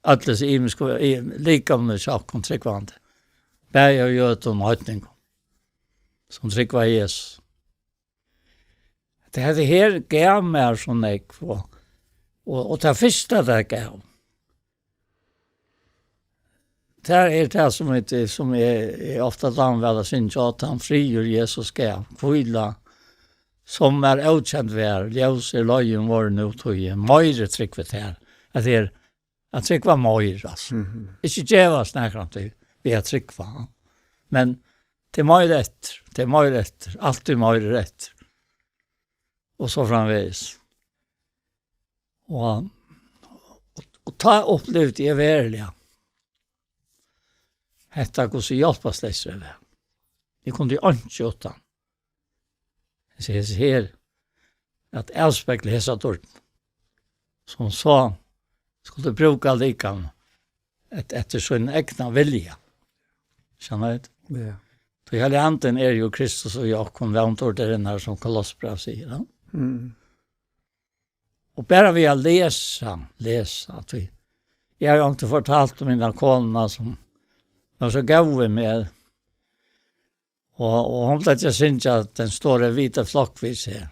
Øll hesi ymisku, y-, likamini hjá okkum trúgvandi. Bæði av jødum og heidningum, sum trúgva Jesus. Tað hetta her gav mær so nógv, og, og, og tað fyrsta tað gav, tað er tað sum eg, sum eg, eg ofta dámi væl at syngja, at hann friður Jesus gav, hvíla, sum mær ókend var, ljós er leiðin vorðin nú, tí eg meiri trúgvi tær, at tað er at trúgva meir, altso. Mhm. Ikki gevast nakrantíð við at trúgva, men tað er meir eftir, tað er meir eftir, altíð meir er eftir. Og so framvegis. Og, og, og tá upplivdi eg veruliga hetta, hvussu hjálparleysur eg var. Eg kundi einki uttan. Eg sigi, hesi her, at avspegla hesa dýrd, sum so skuldi brúka likamið et-, eftir sín egna vilja. Skilja tit? Ja. Tí Heilagi Andin er jú Kristus í okkum, vóndýrdarinnar, sum Kolossebræv sigur, ja. Mm. Og bara við at lesa, lesa, tí eg havi onkuntíð fortalt um mína konu, sum var so góð við meg, og, og hon plagdi at syngja Den store hvide flok, hvis jeg.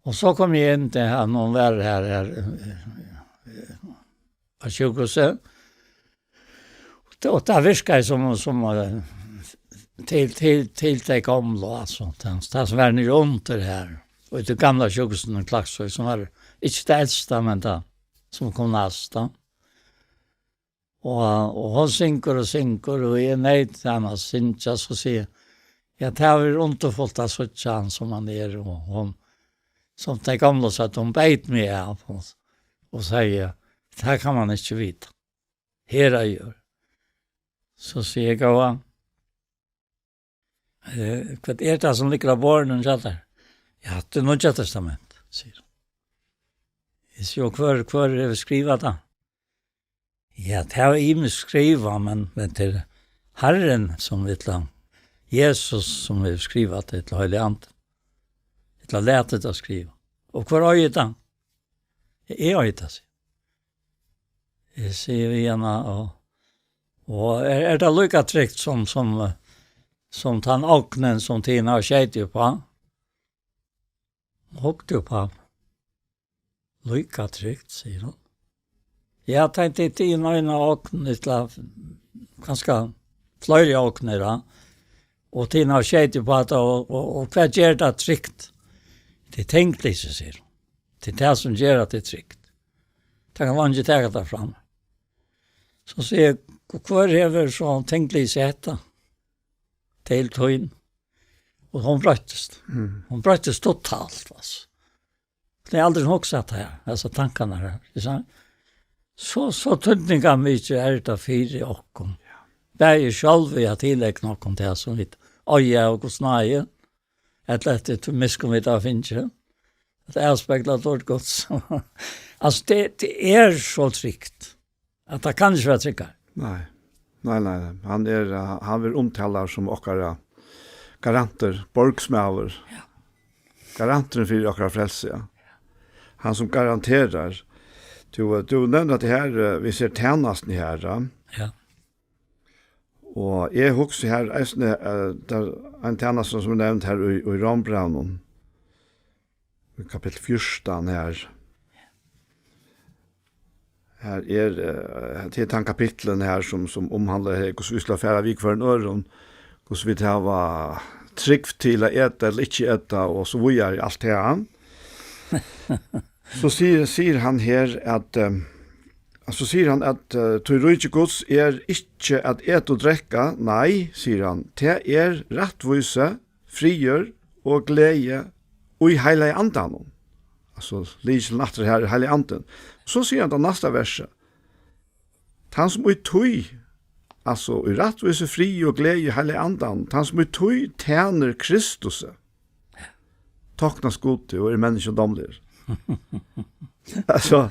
Og so kom eg inn til hana, hon var her, her, eh, eh, á sjúkrahúsi. Og tað, og tað virkaði sum, sum, eh, til, til, til tey gomlu, altso. Tað, tað sum var niðri undir her. Og í tí gamla sjúkrahúsinum í Klaksvík, sum var ikki tað elsta, men tað sum kom næst, tá. Og, og hon syngur og syngur, og eg neyt hana at syngja, so sigi eg, ja, tað er undurfult at síggja hann sum hann er, og hon, sum tey gomlu søgdu, hon beit meg av, og, og segði, tað kann man ikki vita. Her á jørð. So sigi eg, góða, eh, hvat er tað sum liggur á borðinum hjá tær? Ja, tað er Nýggja Testamentið, sigur hon. Eg sigi, og hvør, hvør hevur skrivað tað? Ja, tað hava ymisk skrivað, men, men tað er Harrin, sum ella Jesus, sum hevur skrivað tað, ella Heilagi Andin. Ella latið tað skriva. Og hvør eigur tað? Eg eigi tað, sigi eg. Eg sigi við hana, og, og er, er tað líka trygt sum, sum, eh, sum tann ognin, sum tit hava skeytið uppá? Hugdi uppá. Líka trygt, sigur hon. Ja, tenkti eg, tit hava eina ogn, ella kanska fleiri ognir, ja. Og tit hava skeytið uppá tað, og, og, og hvat ger tað trygt? Tað er tinglýsi, sigur hon. Tað er tað sum ger at tað er trygt. Tað kann man ikki taka tað fram. So sigi eg, og hvør hevur so tinglýsi hetta? Til tín. Og hon broyttist. Mm. Hon broyttist totalt, altso. Hon hevði aldrin hugsað tað her, hesar tankarnar her, ikki sant? So, so týdningarmikið er tað fyri okkum. Ja. Bæði sjálv við at tileigna okkum tað sum vit eiga av Guds náði, ella eftir tí miskunn vit hava fingið, at avspegla dýrd Guds. Altso, tað, tað er so trygt, at tað kann ikki vera tryggari. Nei. Nei, nei, nei. Hann er, eh, hann verður umtalaður sum okkara garantur, borgsmaður. Ja. Garanturin fyri okkara frelsi, ja. Hann sum garanterar. Tú, eh, tú nevnir at tað her, eh, vit sita í tænastuni her, ja. Ja. Og eg hugsi her eisini, eh, tað er ein tænasta sum er nevnd her í, í Rómbrævinum. Í kapittul fjúrtan her. Her er, eh, til tann kapitlen her, sum, sum umhandlar her, hvussu vit skulu fara við hvørjum øðrum, hvussu vit hava trúgv til at eta ella ikki eta, og so víðari, alt det her. So sigur, sigur hann her at, eh, so sigur hann at, eh, "Tí ríki Guds er ikki at eta og drekka, nei," sigur hann, "tað er rættvísi, friður og gleði í Heilaga Andanum." Altso, lykilin aftur her er Heilagi Andin. So sigur hann tað næsta versi. Tann sum í tí, altso, í rættvísi, frið og gleði í Heilaga Andanum, tann sum í tí tænir Kristusi, toknast Gudi og er menniskjum dámligur. Altso,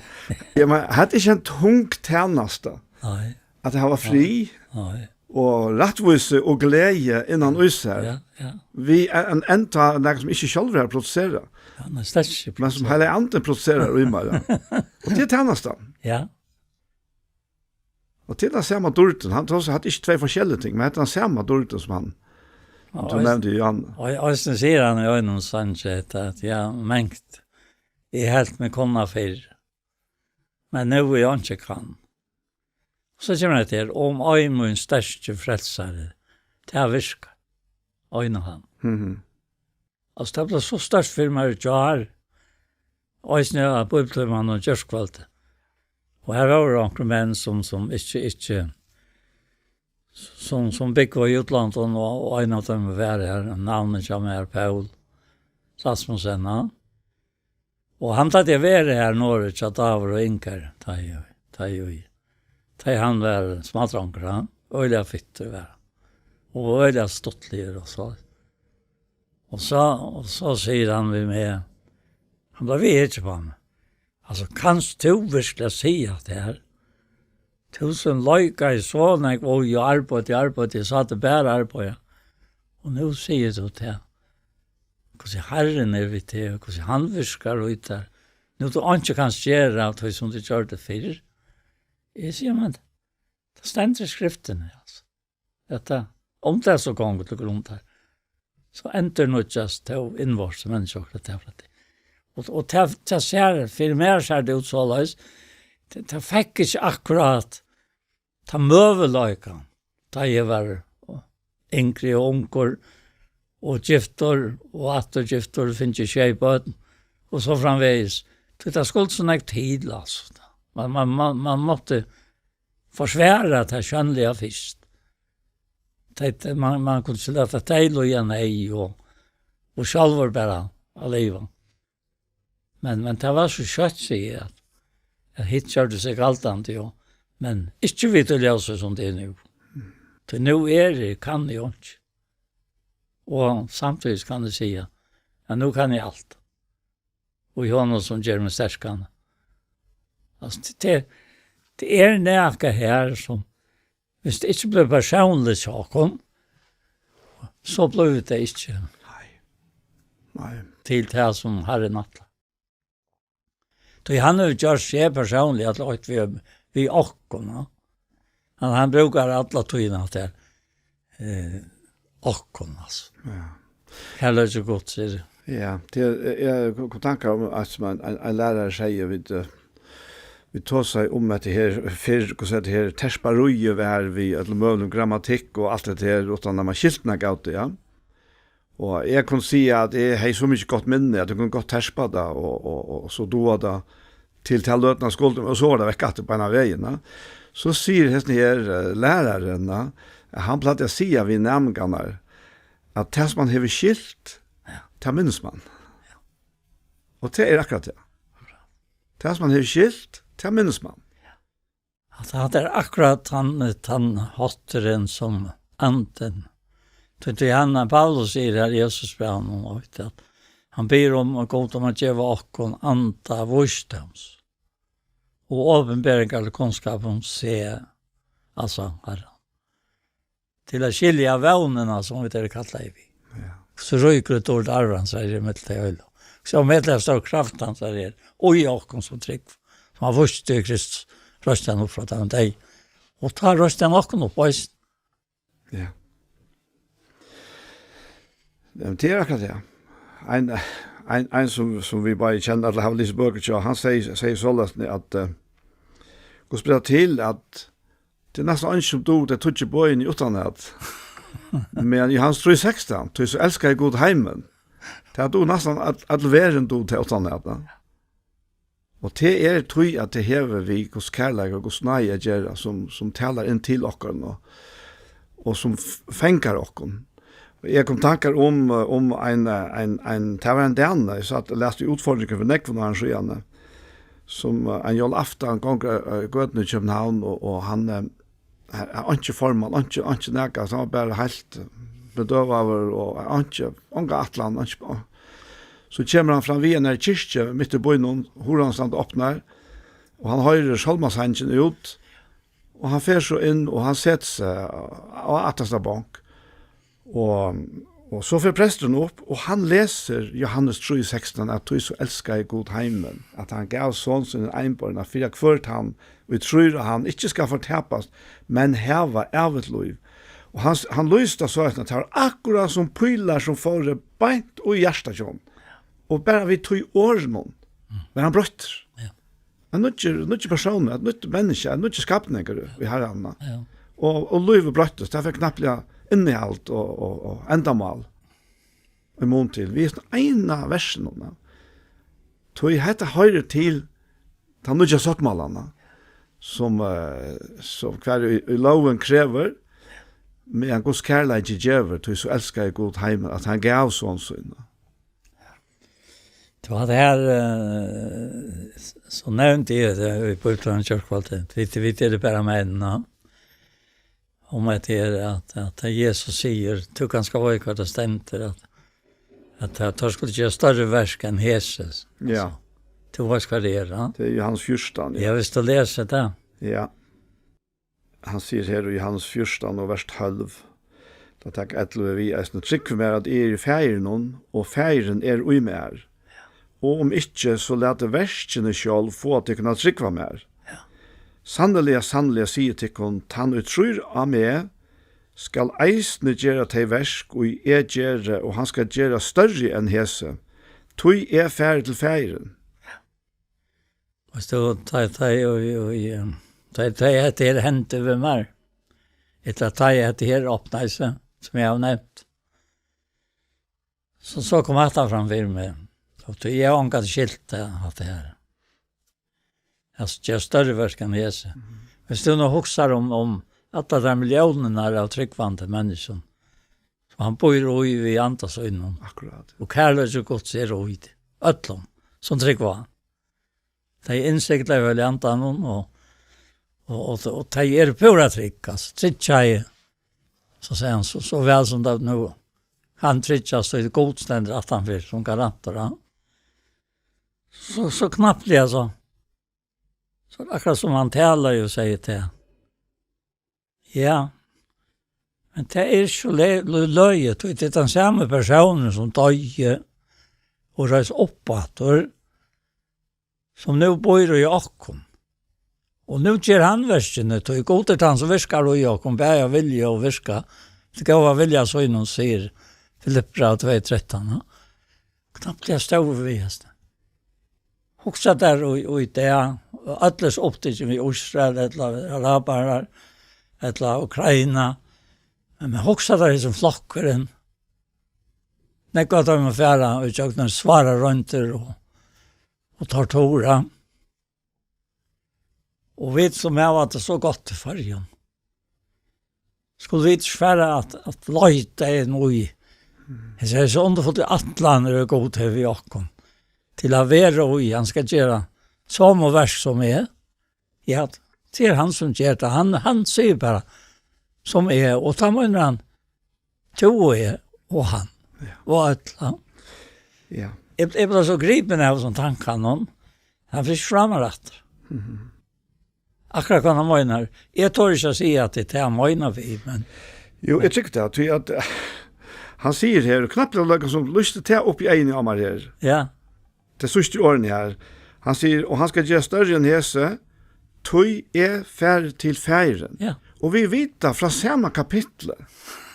ja, men, hetta er ikki ein tung tænasta. Nei. At hava frið Nei. og rættvísi og gleði innan í sær. Ja, ja. Við ein, ein enda, nakað sum ikki sjálvur hevur produserað. Ja, men slett ikki Men sum produserað. Heilagi Andin produserar í mær, ja. Og tað er tænastan. Ja. Og til tann sama dýrdin, hann tosar, hetta er ikki tvey forskellig ting, men hetta er tann sama dýrdin sum hann, Og tú eis-, nevndi Johan. Og eisini sigur hann í einum sangi hetta, at, ja, mangt, eg helt meg kunna fyrr, men nú eg einki kann. So kemur hetta her, um ei mín sterki frelsari, tað virkar, ein og hann. Mhm. Altso, tað bleiv so sterkt fyri mær í gjár, eisini á bíbliutímanum og gjárkvøldið. Og her vóru onkrir menn sum, sum ikki, ikki, sum, sum búgva í útlandinum, og, og ein av teimum var her, navnið hjá mær, Poul Rasmussen, ja. Og hann plagdi at vera her norður hjá Dagur og Ingar, tá eg, tá eg, tá eg hann var smádrongur, hann. Øgiliga fittur var hann. Og øgiliga stuttligur og so. Og so, og so sigur hann við meg, hann bleiv við ikki á meg. Altso, kanst tú virkuliga siga at tað her? Tú sum leikaði so nógv, og eg arbeiddi, arbeiddi, eg sá teg bara arbeiða. Og nú sigur tú tað. Hvussu Harrin er við teg, og hvussu hann virkar í tær. Nú tú einki kanst gera av tí sum tú gjørdi fyrr. Eg sigi, men tað stendur í skriftini, altso. At tað, um tað so gongur til grundar, so endurnýggjast tó innvortis menniskja okkara tað frá tí. Og, og tað, tað sær, fyri mær sær tað út soleiðis, tað, tað fekk ikki akkurát tann møguleikan, tá eg var yngri og ungur, og giftur, og aftur giftur, fingið sjey børn, og so framvegis. Tí tað skuldi so nógv til, altso. Man, man, man, man mátti forsvara tað sjónliga fyrst. Tey, tey, man, man kundi ikki lata tey líða neyð og, og sjálvur bara at liva. Men, men tað var so skjótt, sigi eg, at, at hitt gjørdi seg galdandi, jo. Men ikki við tí ljósi sum tað er nú. Tí nú eri eg, kann eg einki. Og samtíðis kann eg siga, at nú kann eg alt. Og í honum sum ger meg sterkan. Altso, tað, tað er nakað her sum, viss tað ikki blívur persónligt hjá okkum, so blívur tað ikki Nei. Nei. til tað sum Harrin ætlar. Tí hann hevur gjørt seg persónliga til eitt við, við okkum, ja. Men hann brúkar alla tíðina at tað er, eh, okkum, altso. Ja. Kærleiki Guds er Ja, tað er, eg, eg kom í tankar um, at ein, ein, ein lærari segði, vit, eh, vit tosaðu um hetta her fyrr, hvussu hetta her terparíið var við øllum møguligum grammatikk og alt hetta her, uttan at man skilti nakað av tí, ja. Og eg kundi siga at eg hevði so mikið gott minni, at eg kundi gott terpa tað, og, og, og, og so duga tað til ta løtuna skuldi, og so var tað vekk aftur beinan vegin, ja. So sigur hesin her, eh, lærarin, ja, at hann plagdi at siga við næmingarnar, at tað sum man hevur skilt, Ja. tað minnist man. Ja. Og tað er akkurát tað. Akkurát. Tað sum man hevur skilt, tað minnist man. At hatta er akkurát tann, tann hátturin sum andin. Tí, tí hann, Paulus sigur her, Jesus bað hann um eitt, at hann biður um, at Gud um at geva okkum anda vísdóms og opinberingar til kunnskap um seg, altso Harran. Til at skilja vónina, sum vit eru kallaði við. Ja. So ríkur er dýrd arvans, er í millum tey øll. So millum stór kraft hans er í okkum sum trúgva, sum hava víst í Kristus, reisti hann upp frá teimum deyðu. Og tá reisti hann okkum upp eisini. Ja. Ja, men tað er akkurát tað. Ein, ein, ein sum, sum vit bæði kenna, ella hava lisið bøkur hjá, hann segði, segði soleiðis, at, eh, Gud spyr til, at tað er næstan eingin sum dugir tey tíggju boðini uttanat. Men Jóhannes trý sekstan, tí so elskaði Gud heimin. Tað dugir næstan all, all verðin dugir tað uttanat, ja. Og tað er tí, at tað hevur við Guds kærleika og Guds náði at gera, sum, sum talar inn til okkara og, og sum f-, fangar okkum. Og eg kom tankar um, eh, um ein, eh, ein, ein, tað var ein dani, eg satt og las í Utfordringar fyri nógvum árum síðani, sum, eh, ein jólaaftan gongur, eh, í gøtuni í København, og, og hann, eh, hann, hann, einki formal, einki, einki nakað, so hann var bara heilt, eh, bedøvaður og einki, onga ætlan, einki, so kemur hann fram við eini kirkju mitt í býnum, hurðin stendur opnar, og hann hoyrir sálmasangin út, og hann fer so inn, og hann setir seg á, á aftasta bonk. Og, og so fer presturin upp, og hann lesur Jóhannes trý sekstan, at tí so elskaði Gud heimin, at hann gav son sín einborna, fyri at hvør tann, ið trýr á hann, ikki skal fortapast, men hava ævigt lív. Og hann, hann lýsir tað so, at tað var akkurát sum pílar, sum fóru beint í hjartað hjá honum. Og bara við tí orðunum, var hann broyttur. Ja. Ein nýggjur, nýggjur persónur, ein nýggj menniskja, ein nýggjur skapningur í Harranum. Ja. Og, og lívið broyttist, tað fekk knappliga innihald og, og, og endamál í mun til. Við hesum eina versinum, ja. Tí hetta hoyrir til tann nýggja sáttmálan, ja, sum, eh, sum hvar í, í lógin krevur, meðan Guds kærleiki gevur, tí so elskaði Gud heimin, at hann gav son sín. Tú hevur her, eh, s-, so nevnt tað, eh, í Bíbliuni, kjøkvalt, vit, vit eru bara menn, ja. Um at tað er at, at Jesus sigur, tú kanst gott vita hvat tað stendur, at, at tað, tað skuldi gera størri verk enn hesi. Ja. Altso, tú veitst hvat tað er, ja? Tað er Jóhannes fjúrtan, ja. Ja, vilt tú lesa tað? Ja. Hann sigur her í Jóhannes fjúrtan og vers tólv, tá taka ellivu við eisini: "Trúgv mær, at eg eri í Faðirinum, og Faðirin er í mær. Og um ikki, so latið verkini sjálv fáa tykkum at trúgva mær. Ja. Sanniliga, sanniliga, sigi tykkum, tann, ið trýr á meg, skal eisini gera tey verk, ið eg geri, og hann skal gera størri enn hesi, tí eg fari til Faðirin." Veitst tú, tá, tá, og, og, eh, tá, tá hetta her hendi við mær, ella tá hetta her opnaði seg, sum eg havi nevnt, so, so kom hatta fram fyri meg. Og tí eg havi ongantíð skilt tað, hatta her. Altso, gera størri verk enn hesi. Mhm. Viss tú nú hugsar um, um allar tær milliónirnar av trúgvandi menniskjum, sum hann býr í við anda sínum. Akkurát. Og kærleiki Guds er í øllum, sum trúgva hann. Tey innsigla í Heilaga Andanum og, og, og, og tey eru púra trygg, altso, trygg, so sigur hann, so, so væl sum tað nú kann tryggjast, tí Gud stendur aftanfyri sum garantur, ja. So, so knappliga so. So er akkurát sum hann talar og sigur til. Ja. Men tað er so le-, le-, løgið, tí tað er tann sami persónur, sum doyði og reis upp aftur, sum nú býr í okkum. Og nú ger hann verkini, tí Gud er tann, sum virkar í okkum, bæði at vilja og virka, til góða vilja sínum, sigur Filippibræv tvey trettan, ja. Knappliga stóðu vit við hesum. Hugsa tær í, í dag, og øll eru so upptikin við Ísrael, ella arabarar, ella Ukraina. Men, men hugsa tær hesin flokkurin. Nógv av teimum fara í gjøgnum svárar royndir og, og tortura. Og vit sum hava tað so gott í Føroyum, skulu vit ikki fara at, at leita inn í hesar, hesar undurfullu ætlanir, ið Gud hevur við okkum, til at vera í, hann skal gera somu verk sum eg. Ja, tað er hann sum ger tað. Hann, hann sigur bara, sum eg, og tá meinar hann, tú og eg og hann. Ja. Og øll, ja. Ja. Eg, eg bleiv so gripin av hesum tankanum, hann, hann fer ikki framar aftur. Mhm. Akkurát hvat hann meinar. Eg tori ikki at siga at tað er tað hann meinar við, men... Jú, eg trúgvi tað, tí at, eh, hann sigur her, knappliga líkasum lýsti tað upp í eyguni á mær her. Ja. Tey síðstu orðini her. Hann sigur, og hann skal gera størri enn hesi, tí eg fari til Faðirin. Ja. Og vit vita frá sama kapitli,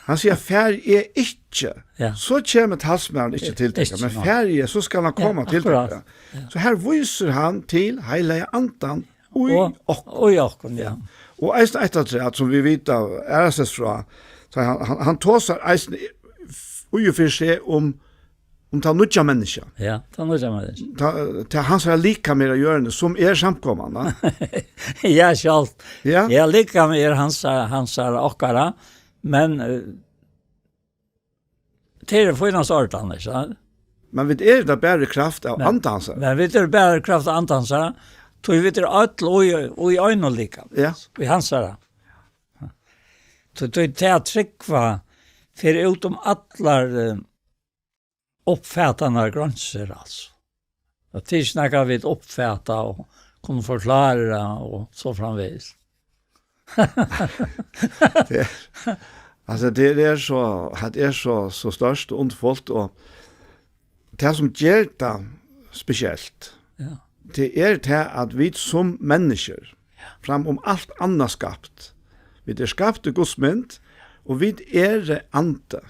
hann sigur, fari eg ikki, ja, so kemur talsmaðurin ikki til tykkara, men fari eg, so skal hann koma til tykkara. Ja, akkurát. Ja. So her vísir hann til Heilaga Andan, Og, okkum. Og í okkum, ja. Og eisini eitt afturat, sum vit vita aðrastaðni frá, so hann, hann, hann tosar eisini í og fyri seg um, um tað nýggja menniskja. Ja, tað nýggja menniskja. Tað, tað er hansara likam her á jørðini, sum er samkoman, va? Ja, sjálvt. Ja. Ja, likam er hansara, hansara okkara, men, eh, tað er fínasta ordan, ikki sant? Men vit eru tað bara í kraft av anda hansara. Men vit eru bara í kraft av anda hansara, tí vit eru øll í, í einum likam. Ja. Í hansara. Tí, tí tað at trúgva fer út um allar, eh, uppfatanargrensir, altso. At tað er ikki nakað vit uppfata og kunnu forklára og so framvegis. Tað er, altso, tað er so, tað er so, so stórt og undurfult, og tað sum ger tað spesielt, ja, tað er tað, at vit sum menniskjur, ja, fram um alt annað skapt, vit eru skapt í Guds mynd, og vit eru andi.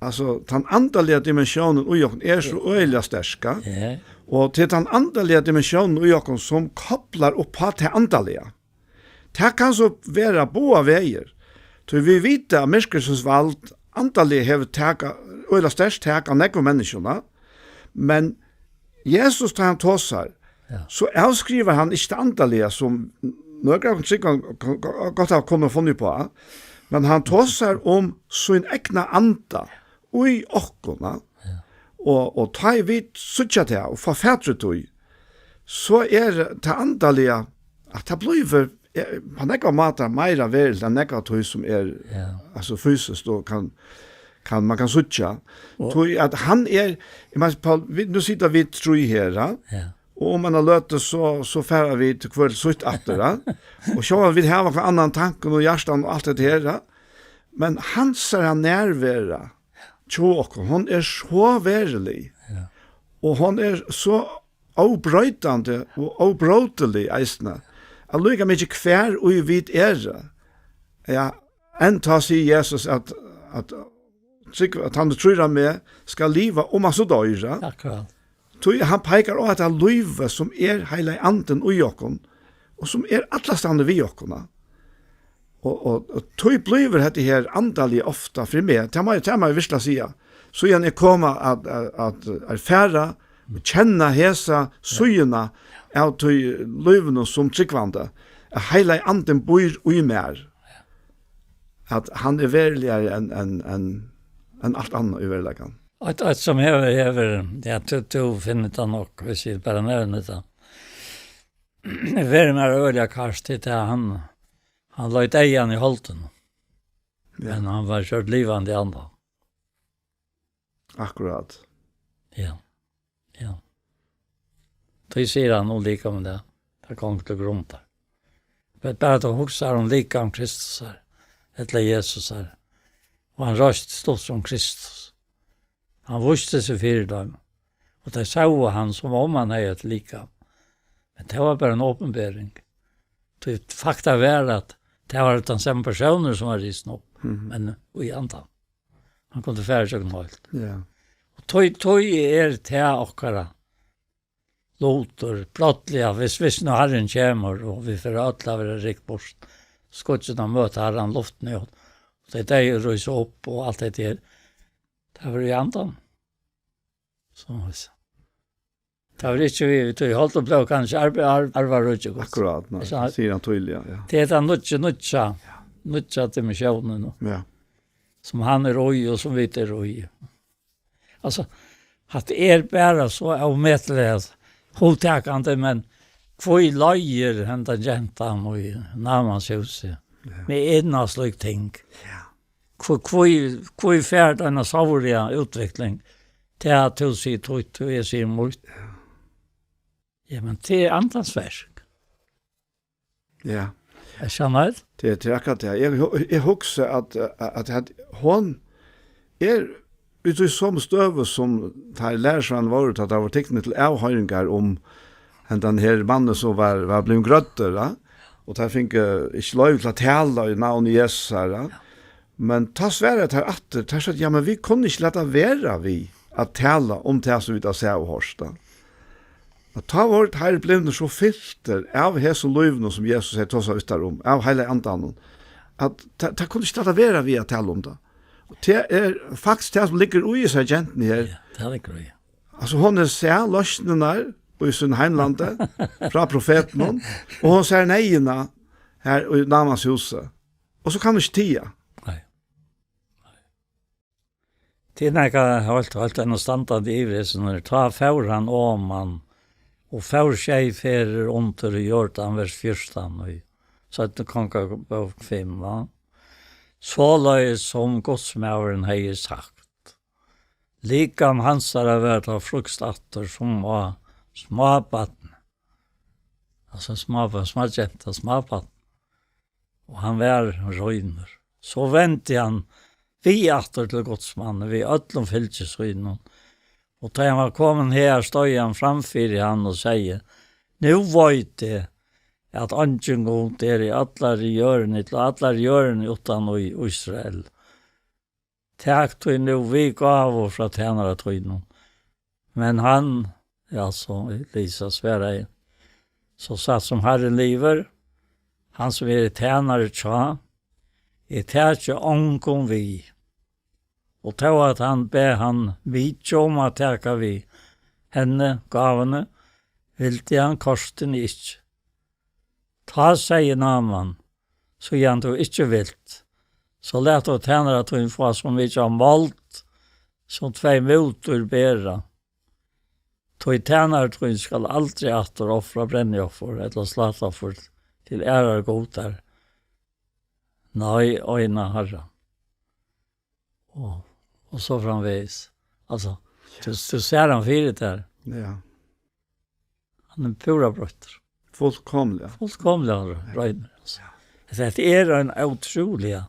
Altso, tann andaliga dimensionin í okkum er so øgiliga sterk, ja, og tað er tann andaliga dimensionin í okkum, sum koplar upp á tað andaliga. Tað kann so vera báðar vegir, tí vit vita, at myrkursins vald andaliga hevur tak, øgiliga sterkt tak á nógvum menniskjum, men Jesus, tá hann tosar, ja, so avskrivar hann ikki tað andaliga, sum nøkur av okkum sikkurt gott hava kunnað funnið uppá, men hann tosar um sín egna anda í okkum, ja, og, og tá ið vit síggja tað og fáa fatur í tí, so er tað andaliga, at tað blívur, eh, á nógvar mátar meira veruligt enn nógv av tí sum er, ja, altso, fysiskt og kann, kann, man kann síggja. Og tí at hann er, eg meini, Paul, vit, nú sita vit trý her, ja? Ja. Og um eina løtu, so, so fara vit til hvør sítt aftur, ja? Og sjálvandi vit hava hvør annan tankan og hjartan og alt hetta her, ja? Men hansara nærvera hjá okkum, hon er so verulig, ja, og hon er so óbroytandi og óbrótilig eisini, at líka mikið hvar ið vit eru, ja, enn tá sigur Jesus, at, at, trúgv-, at hann trýr á meg, skal liva, um hann so doyr, ja. Akkurát. Tí hann peikar á hetta lívið, sum er Heilagi Andin í okkum, og sum er allastaðni við okkum, ja. Og, og, og tí blívur hetta her andaliga ofta fyri meg, tað má eg, tað má eg virkuliga siga. Síðan eg kom at, at, at erfara og kenna hesa síðuna av tí lívinum sum trúgvandi, at Heilagi Andin býr í mær, at hann er veruligari enn, enn, enn, enn alt annað í veruleikanum. Eitt, eitt sum hevur, hevur, ja, tú, tú finnur tað nokk, hvis eg bara nevni tað. Verið mær øgiliga kært, tí tað hann, hann leit eygan í holdinum. Ja. Men hann var skjótt livandi í andan. Akkurát. Ja. Ja. Tí sigur hann um likamið, tað, tað gongur til grundar. Men bara at hugsa um likam Kristus her, ella Jesus her, og hann reistist upp sum Kristus. Hann vísti seg fyri teimum, og tey sóu hann, sum um hann hevði eitt likam. Men tað var bara ein opinbering. Tí fakta var, at tað var tann sami persónur, sum var risin upp, mhm, men í andan. Hann kundi fara ígjøgnum alt. Ja. Og tí, tí er tað okkara lutur, brádliga, hvis, hvis nú Harrin kemur, og vit fara øll at vera rykt burt, skýggini møta Harran í luftini, og tey deyðu rísa upp, og alt hetta her. Tað verður í andan. So, veitst tú. Tað verður ikki við, við tí, hold og blóð kann ikki arv-, arv-, arva ríki Guds. Akkurát, nei, so hann sigur hann týðiliga, ja. Tað er tann nýggja, nýggja, nýggja dimensionin, ja, sum hann er í, og sum vit eru í. Altso, hatta er bara so ómetaliga hugtakandi, men hví leiðir henda gentan í Námans húsi, ja, við eina slík ting? Ja. Hví, hví, hví fær tað eina sovorðna útvikling? Tað at tú sigur títt, og eg sigi mítt. Ja. Ja, men tað er andans verk. Ja. Er sannheit? Tað er, tað er akkurát tað. Eg hu-, eg hugsi at, at, at hon er í tí somu støðu sum teir lærisveinarnir vóru, tá teir vóru tiknir til avhoyringar um hendan her mannin, sum var, var blivin grøddur, ja? Og teir fingu ikki loyvi til at tala í navni Jesus, ja? Men tá svaraðu teir aftur, teir søgdu: "Ja, men vit kunnu ikki lata vera við at tala um tað, sum vit hava sæð og hoyrt, ja." Og tá vóru teir blivnir so fyltir av hesum lívinum, sum Jesus hevði tosað við teir um, av Heilaga Andanum, at tað, tað kundi ikki lata vera við at tala um tað. Og tað er faktiskt tað, sum liggur í hesari gentuni her. Ja, tað liggur í. Altso, hon hevur sæð loysnirnar í sínum heimlandi, frá profetunum, og hon sær neyðina her í Námans húsi. Og so kann hon ikki tiga. Nei. Tað er nakað heilt, heilt enn standandi yvir hesum her. Tá fór hann oman, og fór sjey ferðir undir í Jordan, vers fjúrtan í seinnu Kongabók fimm, va? Soleiðis sum Gudsmaðurin hevði sagt. Likam hansara var tá frískt aftur sum á smábarni. Altso smábarn, smágenta, smábarn. Og hann var reinur. So vendi hann við aftur til Guds mann, við øllum fylgi sínum. Og tá hann var komin her, stóð hann fram fyri hann og segði: Nú veit eg, at eingin Gud er í allari jørðini, til allari jørðini uttan í Ísrael. Tak tí nú við gávu frá tænara tínum. Men hann, ja, so Elisa svaraði: So satt sum Harrin livir, hann sum eg eri tænari hjá, eg taki ongum við. Og tó at hann bað hann vitja um at taka við henni, gávuni, vildi hann kortini ikki. Tá segði Náman: Síðan tú ikki vilt, so lat tú tænara tín fáa so mikið av mold, sum tvey mútur bera. Tí tænari tín skal aldri aftur ofra brennioffur ella sláturoffur til aðrar gudar, nei, eina Harran. Og, og so framvegis. Altso, tú, tú sær hann fyri tær. Ja. Hann er púra broyttur. Fullkomliga. Fullkomliga reinur, altso. Hetta er ein ótrúliga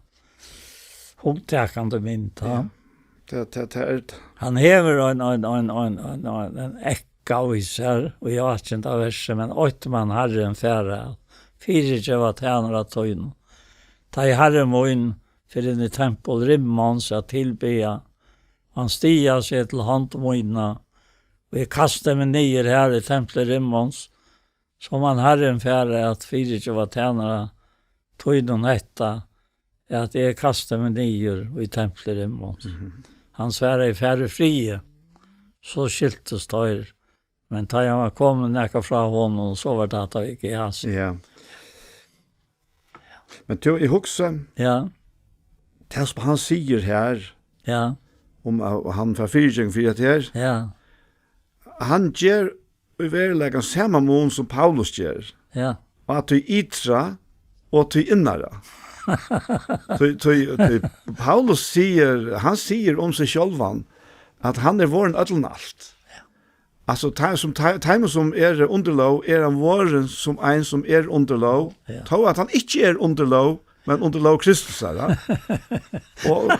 hugtakandi mynd, ha? Ja. Tað, tað, tað er tað. Hann hevur ein, ein, ein, ein, ein, ein, ein ekka í sær, og í átjanda versi: Men eitt man Harrin fara at fyrigeva tænara tínum. Tá ið Harri mín fer inn í tempul Rimmons at tilbiðja, hann stiga seg til hond mína, og eg kasti meg niður har í templi Rimmons, so man Harrin fara at fyrigeva tænara tínum hetta, at eg kasti meg niður í templi Rimmons. Mhm. Hann svaraði: Far í friði. So skiltust teir. Men tá hann var komin nakað frá honum, so var tað hatta við Gehazi. Ja. Men tú, eg hugsi, ja, tað sum hann sigur her, ja, um at hann fær fyrigeving fyri hetta her, ja, hann ger í veruleikanum sama mun sum Paulus ger. Ja. Á tí ytra og tí innara. Tí, tí, tí Paulus sigur, hann sigur um seg sjálvan, at hann er vorðin øllum alt. Ja. Altso, te-, sum te-, teimum sum eru undir lóg, er hann vorðin sum ein sum er undir lóg, ja, tó at hann ikki er undir lóg, men undir lóg Kristus, ja. Og,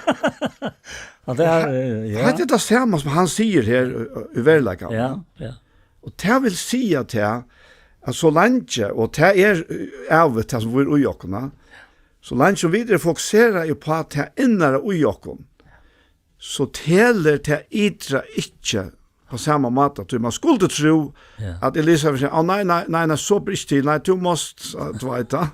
og tað er, og he-, ja, hetta er tað sama sum hann sigur her í, í veruleikanum, ja, ja. Og tað vil siga tað, at so leingi, og tað er, eh, av tað sum býr í okkum, ja, so leingi sum vit eru fokuserað upp á tað innara í okkum, so telur tað ytra ikki á sama máta. Tí man skuldi trúð, ja, at Elisa vil siga: «Á, nei, nei, nei, nei, so ber ikki til. Nei, tú mást, eh, tú veit tað.»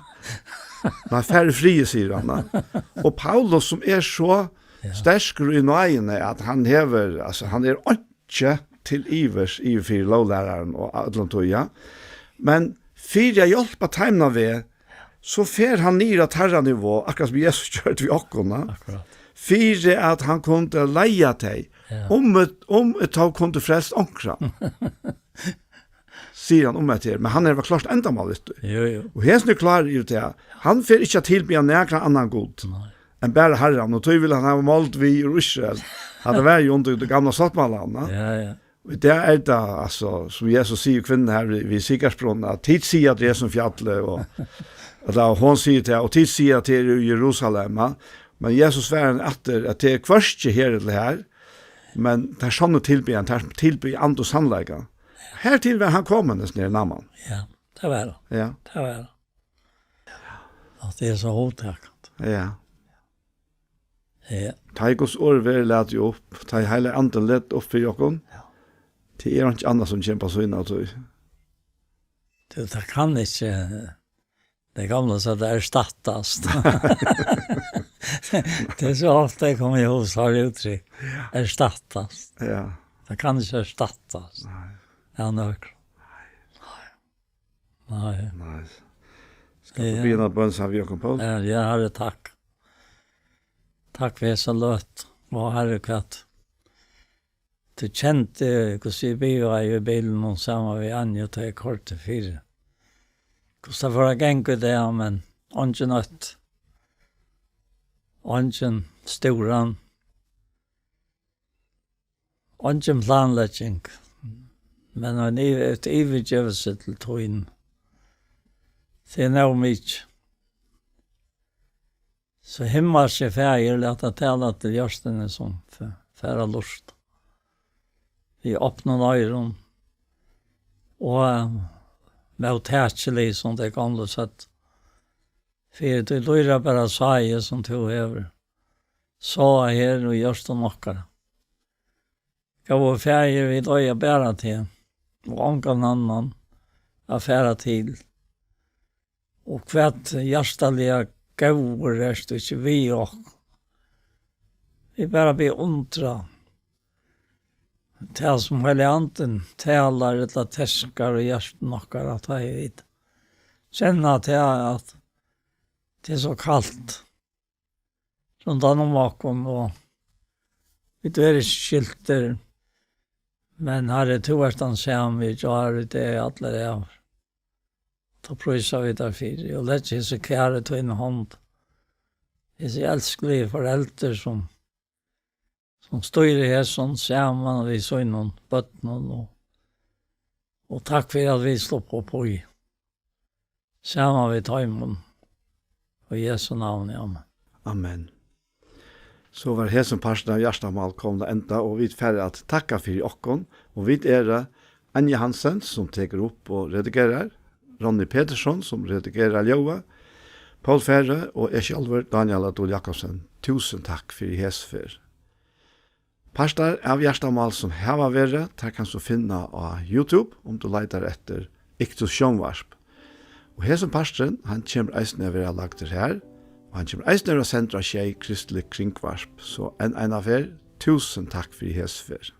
«Nei, far í friði», sigur hann, ja. Og Paulus, sum er so, ja, sterkur í náðini, at hann hevur, altso, hann er einki til yvir yvir fyri lóglæraran og øllum tí, ja. Men fyri at hjálpa teimum á veg, so fer hann niður á teirra nivå, akkurát sum Jesus gjørdi við okkum, ja. Akkurát. Fyri at hann kundi leiða tey, ja, um, um eg tó kundi frelst onkran. Sigur hann um hetta her, men hann hevur klárt endamál við tí. Jú, jú. Og hesin er klárur yvir tað. Hann fer ikki at tilbiðja nakran annan gud, nei, enn bara Harran, og tí vil hann hava mold við úr Ísrael. Hatta var jú undir tí gamla sáttmálanum, ja. Ja, ja. Og í dag er tað, altso, sum Jesus sigur kvinnuni her við, við Sikarsbrunnin, at tit siga, at tað er sum fjallið, og, ella hon sigur tað, og tit siga, at tað er í Jerusalem, ja. Men Jesus svarar henni aftur, at tað er hvørki her ella har, men tær sonnu tilbiðja, tær tilbiðja í anda og sannleika. Hertil var hann komin, hesin her Náman. Ja, tað var hann. Ja. Tað var hann. At tað er so hugtakandi. Ja. Ja. Tá ið Guds orð verður latið upp, tá ið Heilagi Andin letur upp fyri okkum, ja, tað er einki annað sum kemur á síðuna av tí. Tú, tað kann ikki, tað gamla, so tað erstattast. Tað er so ofta eg komi í hús, har er úttrykk. Ja. Erstattast. Ja. Tað kann ikki erstattast. Nei. Ja, nøkur. Nei. Nei. Nei. Skal du Ja. be hana bøn saman við okkum, Poul? Ja, ja, Herre, takk. Takk fyri hesa løtu. Ó, Herre, hvat tú kendi, hvussu eg bivaði í bilinum saman við Anju, tá eg koyrdi fyri. Hvussu tað fór at ganga í dag, men eingin ótti. Eingin stúran. Eingin planlegging, men ein yv-, eitt yvirgevsi til tín. Tað er nóg mikið. So himmalski Faðir, lat tað tala til jørðini sum f-, fara at lurta. Við opnum oyrum og móttakilig, sum tey gomlu søgdu, fyri tí dýrabara sáið, sum tú hevur sáað her í hjørtum okkara. Góði Faðir, vit eiga bara teg og ongan annan at fara til. Og hvat hjartaliga góður ert tú ikki við okkum. Vit bara beundra tað, sum Heilagi Andin talar ella teskar í hjørtum okkara, tá ið vit kenna tað, at tað er so kalt rundan um okkum, og vit verða ikki skiltir. Men, Harri, tú ert tann sami í gjár, í dag, allar ævir. Tá prísa vit tær fyri, og leggja hesi kær í tína hond. Hesi elskligu foreldur, sum, sum stýra hesum saman við sínum børnum, og, og takk fyri, at vit sluppu upp í saman við teimum. Í Jesu navni, amen. Amen. So var hesin parturin av Hjartamál komin at enda, og vit fara at takka fyri okkum, og vit eru Anja Hansen, sum tekur upp og redigerar, Ronny Petersson, sum redigerar ljóðið, Poul Færø og eg sjálvur, Dánial á Dul Jakobsen. Túsund takk fyri hesa ferð. Partar av Hjartamál sum hava verið, tær kanst tú finna á YouTube, um tú leitar eftir Iktus Sjónvarp. Og hesin parturin, hann kemur eisini at vera lagdur har, og hann kemur eisini at vera sendur á Sjey Kristiligt Kringvarp. So enn eina ferð, túsund takk fyri hesa ferð.